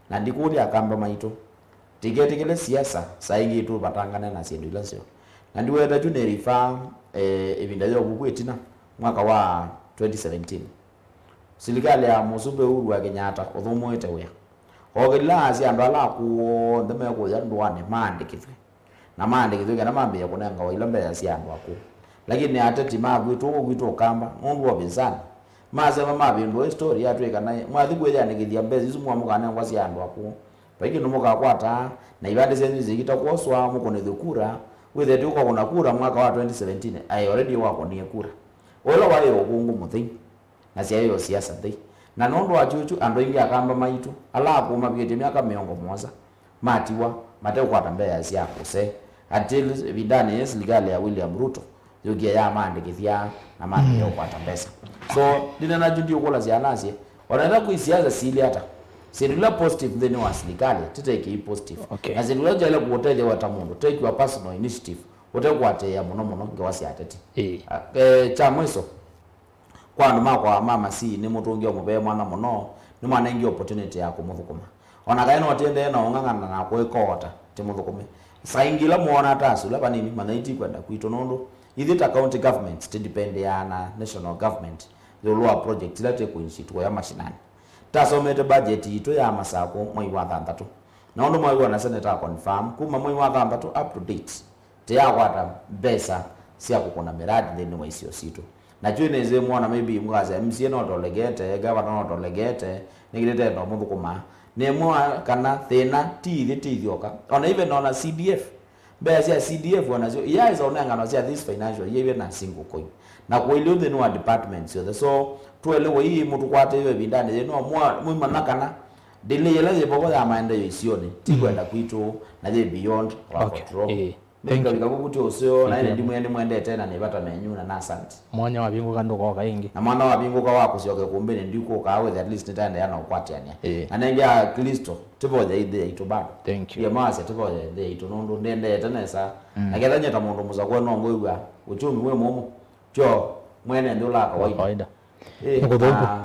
Na ndikũlya akamba maitũ, tĩketĩkĩle siasa, saa ingĩ tũvatangane na syĩndũ ila nzeo. Na ndiweta kyu nĩ refer, eh, ĩvinda ya ũvuku ĩtina, mwaka wa twenty seventeen. Silikalĩ ya Mũsumbĩ Uhuru wa Kenyatta ũthũmũĩte wĩa. Ookĩlile asya andũ ala akũũ onthe mekũya ndũanĩ maandĩkĩthw'e. Na maandĩkĩthw'e kana mambĩĩe kũnengawa ila mbesa sya andũ akũũ. Lakini ateti ma kwitũ ũũ kwitũ Ũkamba, nũndũ wa ũvinzani, masema mavĩndũa ĩ story yatw'ĩka naĩ, mwathi kwĩyandĩkĩthya mbesa isu mwa mũkanengwa sya andũ akũũ. Vai kĩndũ mũkakwata, na ivandĩ syenyu syĩkita kwoswa, mũkũnĩthw'e kura, wĩthĩe tũkakũna kura mwaka wa twenty seventeen, aĩ already wakũnie kura. Ũla waĩ ũkũngũ mũthei, na syaĩ o siasa nthei. Na nũndũ wa kyũkyu, andũ aingĩ akamba maitũ, ala akũũ mavikĩtye myaka mĩongo mũonza, matiwa, mateũkwata mbesa sya ũsee. Until ĩvindanĩ yĩĩ silikalĩ ya William Ruto yũkie yamaandĩkĩthya na mambĩĩa ũkwata mbesa. So, ndinena kyu ndiũkũlasya anasye, ona ĩla kwĩ siasa sili ata, syĩndũ ila positive nthĩnĩ wa silikalĩ, tĩtekĩi positive. Okay. Na syĩndũ ila kyaĩle kũũtethya we ta mũndũ, take your personal initiative, ũtekwatĩĩa mũno mũno ngewa sya ateti. Ĩĩ. Ah, eh, kya mwiso, kwa andũ makwa ma Masii, nĩmũtũngĩe mũvea mwanya mũno, nĩmwanengie opportunity ya kũmũthũkũma. Ona kaĩ no tiendee na ũng'ang'ana na kũĩkoota, tĩmũthũkũme. Saa ingĩ ila mwona ta asũla vanini, manyai ti kwenda kwitũ nũndũ ithyĩ ta county governments tĩdipendeaa na national government ĩũlũ wa project ila tĩkũinitiate ya mashinani. Tasomete budget yitũ ya Masakũ mwei wa thanthatũ. Na ũndũ mwaw'ona seneta confirm, kuma mwei wa thanthatũ up to date, tĩyakwata mbesa sya kũkũna mĩradi nthĩnĩ wa isio sitũ. Na twĩ nĩsĩ mwona maybe mũkasya M C A no tolegete, gavana no tolegete, nĩkĩ tũtenda ũmũthũkũma? Nĩmwĩwa kana thĩna ti ithyĩ, ti ithyoka. Ona even ona C D F, mbesa sya C D F onasyo iyaĩsa ũnenganwa sya this financial year na single coin. Na kũilyĩ nthĩnĩ wa department syothe. So, tũelewe ii mũtũkwatĩĩwe ĩvindanĩ yĩĩ, no mwa-, mwĩmanya kana delay ĩla yĩ vovo ya maendeeo isionĩ, ti kwenda kwitũ, na yĩ beyond our control. Ĩĩ. Nĩkavika vukuti ũseo, na ĩndĩ ndimwĩe nĩmwendete na nĩ vata menyu, na na asante. Mwanya wavingũka ndũkoka ĩngĩ. Na mwanya wavingũka wa kũsyoka ĩkũmbĩnĩ ndikũkaa with at least nĩtaendeea na ũkwatĩanĩa. Ĩĩ. Na nenge Akristo, tĩvoya ĩthĩ yaitũ bado. Thank you. Ye mawasya tĩvoya ĩthĩ yaitũ nũndũ ndĩendeete nesa. Mm. Na ketha nyie ta mũndũ mũsakũe no ngwĩw'a ũkyũmi wĩ mũmũ. Tyo mwene nthĩ ũla wa kawaida. Wa kawaida. Ĩĩ, nĩ kũthũku. Na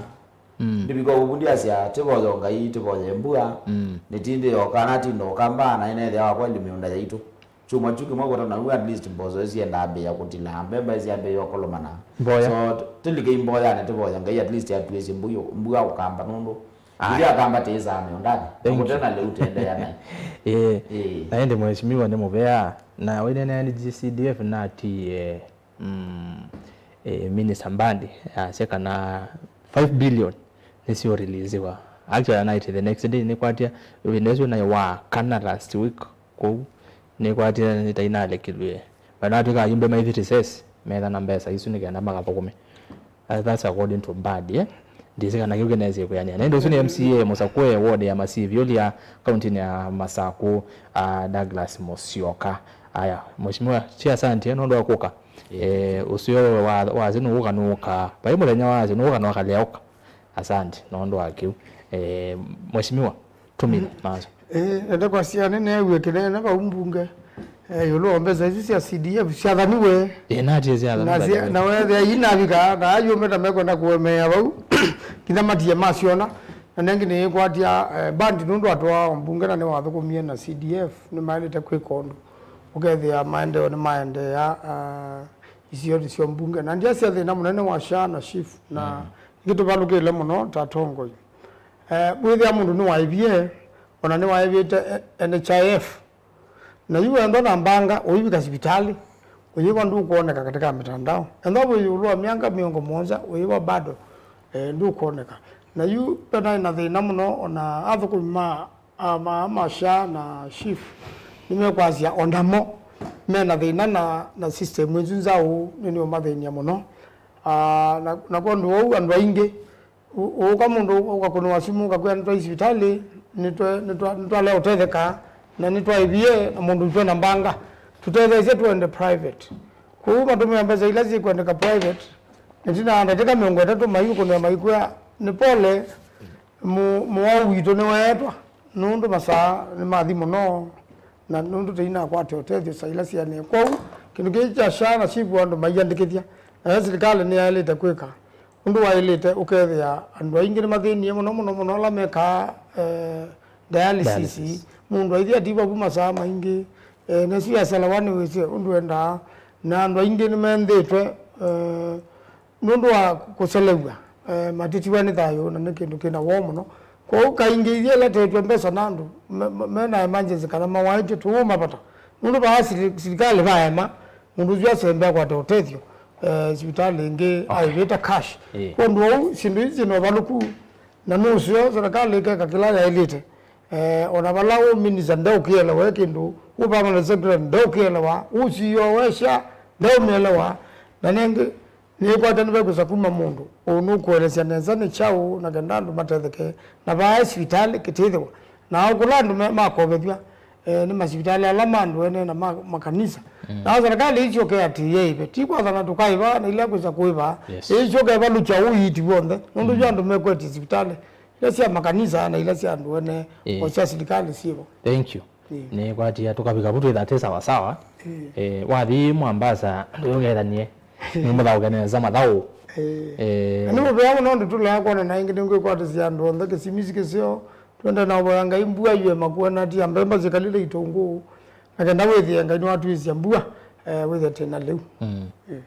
mm. Ndivika ũvundi asya, tĩvoya Ngai, tĩvoya mbua, mm. Nĩtindĩ yoka, natinda ũkamba, na ĩnethĩa wakwa ĩli mĩũnda yaitũ. Kyumwa kyu kĩmwe kũtana ũu, at least mboso ĩsyenda ambĩĩa kũtila, mbemba ĩsyambĩĩa ũkolomana. Mboya. So, tĩlike imboyanĩ, tĩvoya Ngai, at least atuĩsye mbua, mbua ũkamba nũndũ. Aya. Ithyĩ akamba tĩĩsaa mĩũndanĩ. Thank you. Kũtena lĩu tũendeea naĩ. Ĩĩ. Ĩĩ. Na ĩndĩ mheshimiwa nĩ mũvea, na wĩneenea nĩ G C D F na ti, eh, Mm, eh, Minister Mbadi asya kana five billion nĩsyo releasiwa. Actually, anaĩtye the next day, nĩkwatya ĩvinda ĩsu naĩ wa kana last week kũu, nĩkwatya nĩtainalekilw'e. Vanatw'ĩka ayumbe maithi recess, metha na mbesa isu nĩ kenda makathũkũme. Uh, that's according to Mbadi, eh? Ndĩsĩ kana kĩu kĩnesie kwĩanĩa. Na ĩndĩ ũsu nĩ M C A mũsakũe ward ya Masivi, ũlĩa kauntinĩ ya Masakũ, uh, Douglas Musyoka. Aya, Mheshimiwa, ti asante, eh, nũndũ wa kũka. Eh, ũseo wa, wa asyĩ nũũka, nũũka. Vai mũthenya wa asyĩ nũũka, nwakalea ũka. Asante, nũndũ wa kĩu. Eh, Mheshimiwa, tũmine maso. Eh, ende kwasya nĩneewie kĩnene vau mbunge. Eh, ĩũlũ wa mbesa isu sya C D F syathaniwe. Eh, natie syathaniwe. Na wethĩa inavika, na ayũmbe ta mekwenda kũemea vau. Nginya matie masyona. Na nengĩ nĩĩkwatya, eh, Mbadi nũndũ atwaa mbunge na nĩwathũkũmie na C D F, nĩmaĩlĩte kwĩka ũndũ. Ũkethĩa maendeeo nĩmaendeea, ah, isionĩ sya mbunge. Na ndiasya thĩna mũnene wa SHA na SHIF, na nĩkĩ tũvalũkĩle mũno ta atongoi. Eh, wĩthĩa mũndũ nĩwaĩvie, ona nĩwaĩvĩte, eh, N H I F. Na yu wenda na mbanga, ũivika sivitalĩ, ũyĩva ndũkwoneka katika mitandao. Enda wĩ ĩũlũ wa myaka mĩongo mũonza, ũyĩva bado, eh, ndũkwoneka. Na yu vena na thĩna mũno, ona athũkũmi ma, a, ma, ma SHA na SHIF, nĩmekwasya o namo mena thĩna na, na system ĩsu nzaũ, nĩnĩũmathĩny'a mũno. Ah, na, na kwondũ wou andũ aingĩ, Ũ-, ũka mũndũ ũkakũnĩwa simũ, ũkakwĩa, "Nĩtwaĩ sivitalĩ, nĩtwe-, nĩtwa-, nĩtwalea ũtetheka, na nĩtwaĩvie, na mũndũ twĩ na mbanga." Tũtetheesye tũende private. Kwoou matũmĩa mbesa ila syĩkwendeka private, ĩtina wa ndatĩka mĩongo ĩtatũ maiũkũnĩa maikwĩa, "Nĩ pole, mũ-, mũwau witũ nĩweetwa, nũndũ masaa nĩmathi mũno, na nũndũ tũinakwata ũtethyo saa ila sianĩe." Kwoou kĩndũ kĩĩ kya SHA na SHIF andũ maiandĩkĩthya, nayo silikalĩ nĩyaĩlĩte kwĩka ũndũ waĩlĩte, ũkethĩa andũ aingĩ nĩmathĩnie mũno mũno mũno ala mekaa, eh, dialysis. Dialysis. Mũndũ aithi atiwa vu masaa maingĩ, eh, nĩsu yaselewa nĩwĩsĩ ũndũ endaa, na andũ aingĩ nĩmenthĩtwe, eh, nũndũ wa kũselew'a, eh, matitiwa nĩ thayũ, na nĩ kĩndũ kĩna woo mũno. Kwoou kaingĩ ithyĩ ĩla teetw'e mbesa na andũ me-, me-, mena emergency kana mawaĩtye, tũũmavata. Nũndũ vaa sili-, silikalĩ vaema, mũndũ ũsu asembe akwate ũtethyo, eh, sivitalĩ ĩngĩ, okay, aĩvĩta cash. Ĩĩ. Kwondũ ũu, syĩndũ ii syĩna ũvalũku, na nũseo serikali ĩkeka kĩla yaĩlĩte. Eh, ona vala ũ minister ndeũkĩelewa kĩndũ, ũ permanent secretary ndeũkĩelewa, ũ C E O wa SHA ndeũmĩelewa, na nengĩ, nĩkwata nĩvekwĩsa kuma mũndũ ũnũkũelesya nesa nĩ kyaũ na kenda andũ matetheke, na vaa sivitalĩ kĩtĩthĩwa, na kũla andũ me-, makovethw'a, eh, nĩ masivitalĩ ala ma andũ ene na ma makanisa. Mm. Na serikali ĩsyoke atĩĩe ĩve, ti kwathana tũkaĩva na ila kwĩsa kũĩva, yes, ĩsyoke ĩvalũkya ũiiti w'onthe, nũndũ, mm, yu andũ mekwetye sivitalĩ ila sya makanisa na ila sya andũ ene, ĩĩ, o sya silikalĩ syĩvo. Thank you. Ĩĩ. Nĩkwatia tũkavika vu twĩtha twĩ sawa sawa. Ĩĩ. Eh, wathi Mwambasa ndũyongethanie. Nĩmũthaũke nesa mathaũ. Ĩĩ. Eh. Na nĩ mũvea mũno ndĩtũlaa kwona na ĩngĩ nĩngwĩkwatĩsya andũ onthe kĩsimisi kĩseo. Twende na ũvoya Ngai mbua yue makuena ti ambemba sikalile itũngũũ. Na kenda wĩthĩe Ngai nĩwatwĩsya mbua, eh, wĩthĩe tena lĩu. Mm. Eh.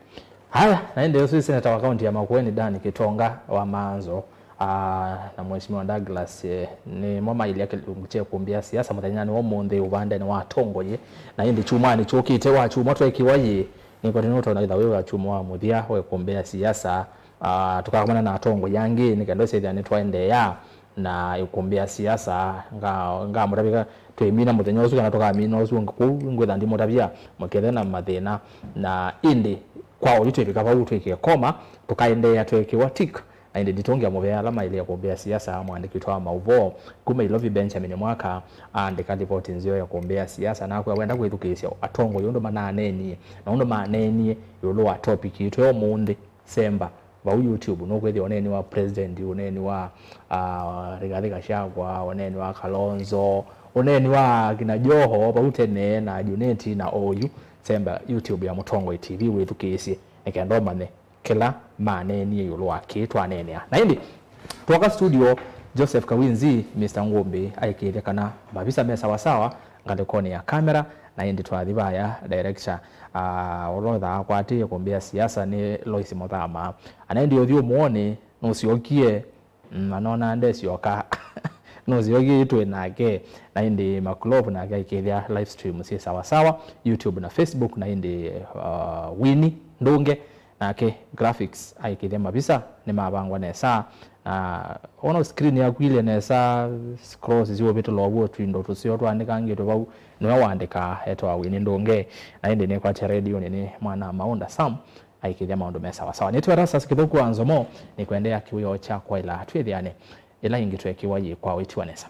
Haya, na ĩndĩ ũsu seneta wa kaunti ya Makueni Dan Kitonga wa Maanzo, ah, na Mheshimiwa Douglas, eh, nĩmo mailya kĩlungu kya ĩkũmbĩ ya siasa mũthenyanĩ wa ũmũnthĩ ũvandenĩ wa atongoi. Na ĩndĩ kyumwanĩ kyũkĩte wa kyumwa twekiwa yĩ, nĩkwatĩ nũtona ĩtha wĩ wa kyumwa wa mũthya wa ĩkũmbĩ ya siasa, ah, tũkakomana na atongoi angĩ nĩ kenda ũsethĩa nĩtwaendeea na ĩkũmbĩ ya siasa. Nga-, ngamũtavya twĩmina mũthenya ũsu kana tũkamina ũsu ũngĩ kũu, ngwĩtha ndimũtavya mũkethe na mathĩna. Na ĩndĩ kwa oyu twĩvika vau twĩkĩe koma, tũkaendeea tweekĩwa tik. Na ĩndĩ nditũngĩa mũvea ala maĩlĩe kũmbĩa siasa, mũandĩki witũ wa maũvoo kuma Ilovi Benjamin Mwaka aandĩka livoti nzeo ya kũmbĩa siasa, na akwĩa wenda kwĩthukĩĩsya atongoi ũndũ mananeenie na ũndũ maneenie ĩũlũ wa topic yitũ ya ũmũnthĩ. Semba vau YouTube, nũkwĩthĩa ũneeni wa president, ũneeni wa, ah, Rigathi Gachagua, ũneeni wa Kalonzo, ũneeni wa kina Joho vau tene na Juneti na oyu. Semba YouTube ya Mũtongoi T V wĩthukĩĩsye nĩ kenda ũmanye kĩla maneenie ĩũlũ wa kĩĩ twaneenea. Na ĩndĩ twoka studio, Joseph Kawinzi, Mister Ngũmbĩ, aĩkĩĩthya kana mavisa me sawasawa ngalĩkonĩ ya kamera, na ĩndĩ twathi vaya director, ah, ũla ũthaa akwatĩĩe kũmbĩa siasa nĩ Lois Mũthama. Ana ĩndĩ ũthi ũmwonĩ nũsyokie, mm, anona ndesyoka. Nũsyokie yu twĩ nake. Na ĩndĩ Makulov nake aikĩthya live stream syĩ sawasawa YouTube na Facebook, na ĩndĩ, ah, Winnie Ndũnge nake graphics aikĩthya mavisa nĩmavangwa nesa. Na wona screen yaku ilye nesa, scrolls siũvĩtũla ũw'o twindo tũseo twaandĩkangĩtwe vau, nĩwe waandĩkaa, etawa Winnie Ndũnge. Na ĩndĩ nĩkwatya redionĩ nĩ mwana Maũnda Sam aikĩthya maũndũ me sawasawa. Nĩtwĩ Erastus Kĩthũku wa Nzomo, nĩkwendeea kĩwĩoo kya kwaĩla twĩthĩane ĩla ĩngĩ tweekĩwa yĩ kwa wĩtiwa nesa.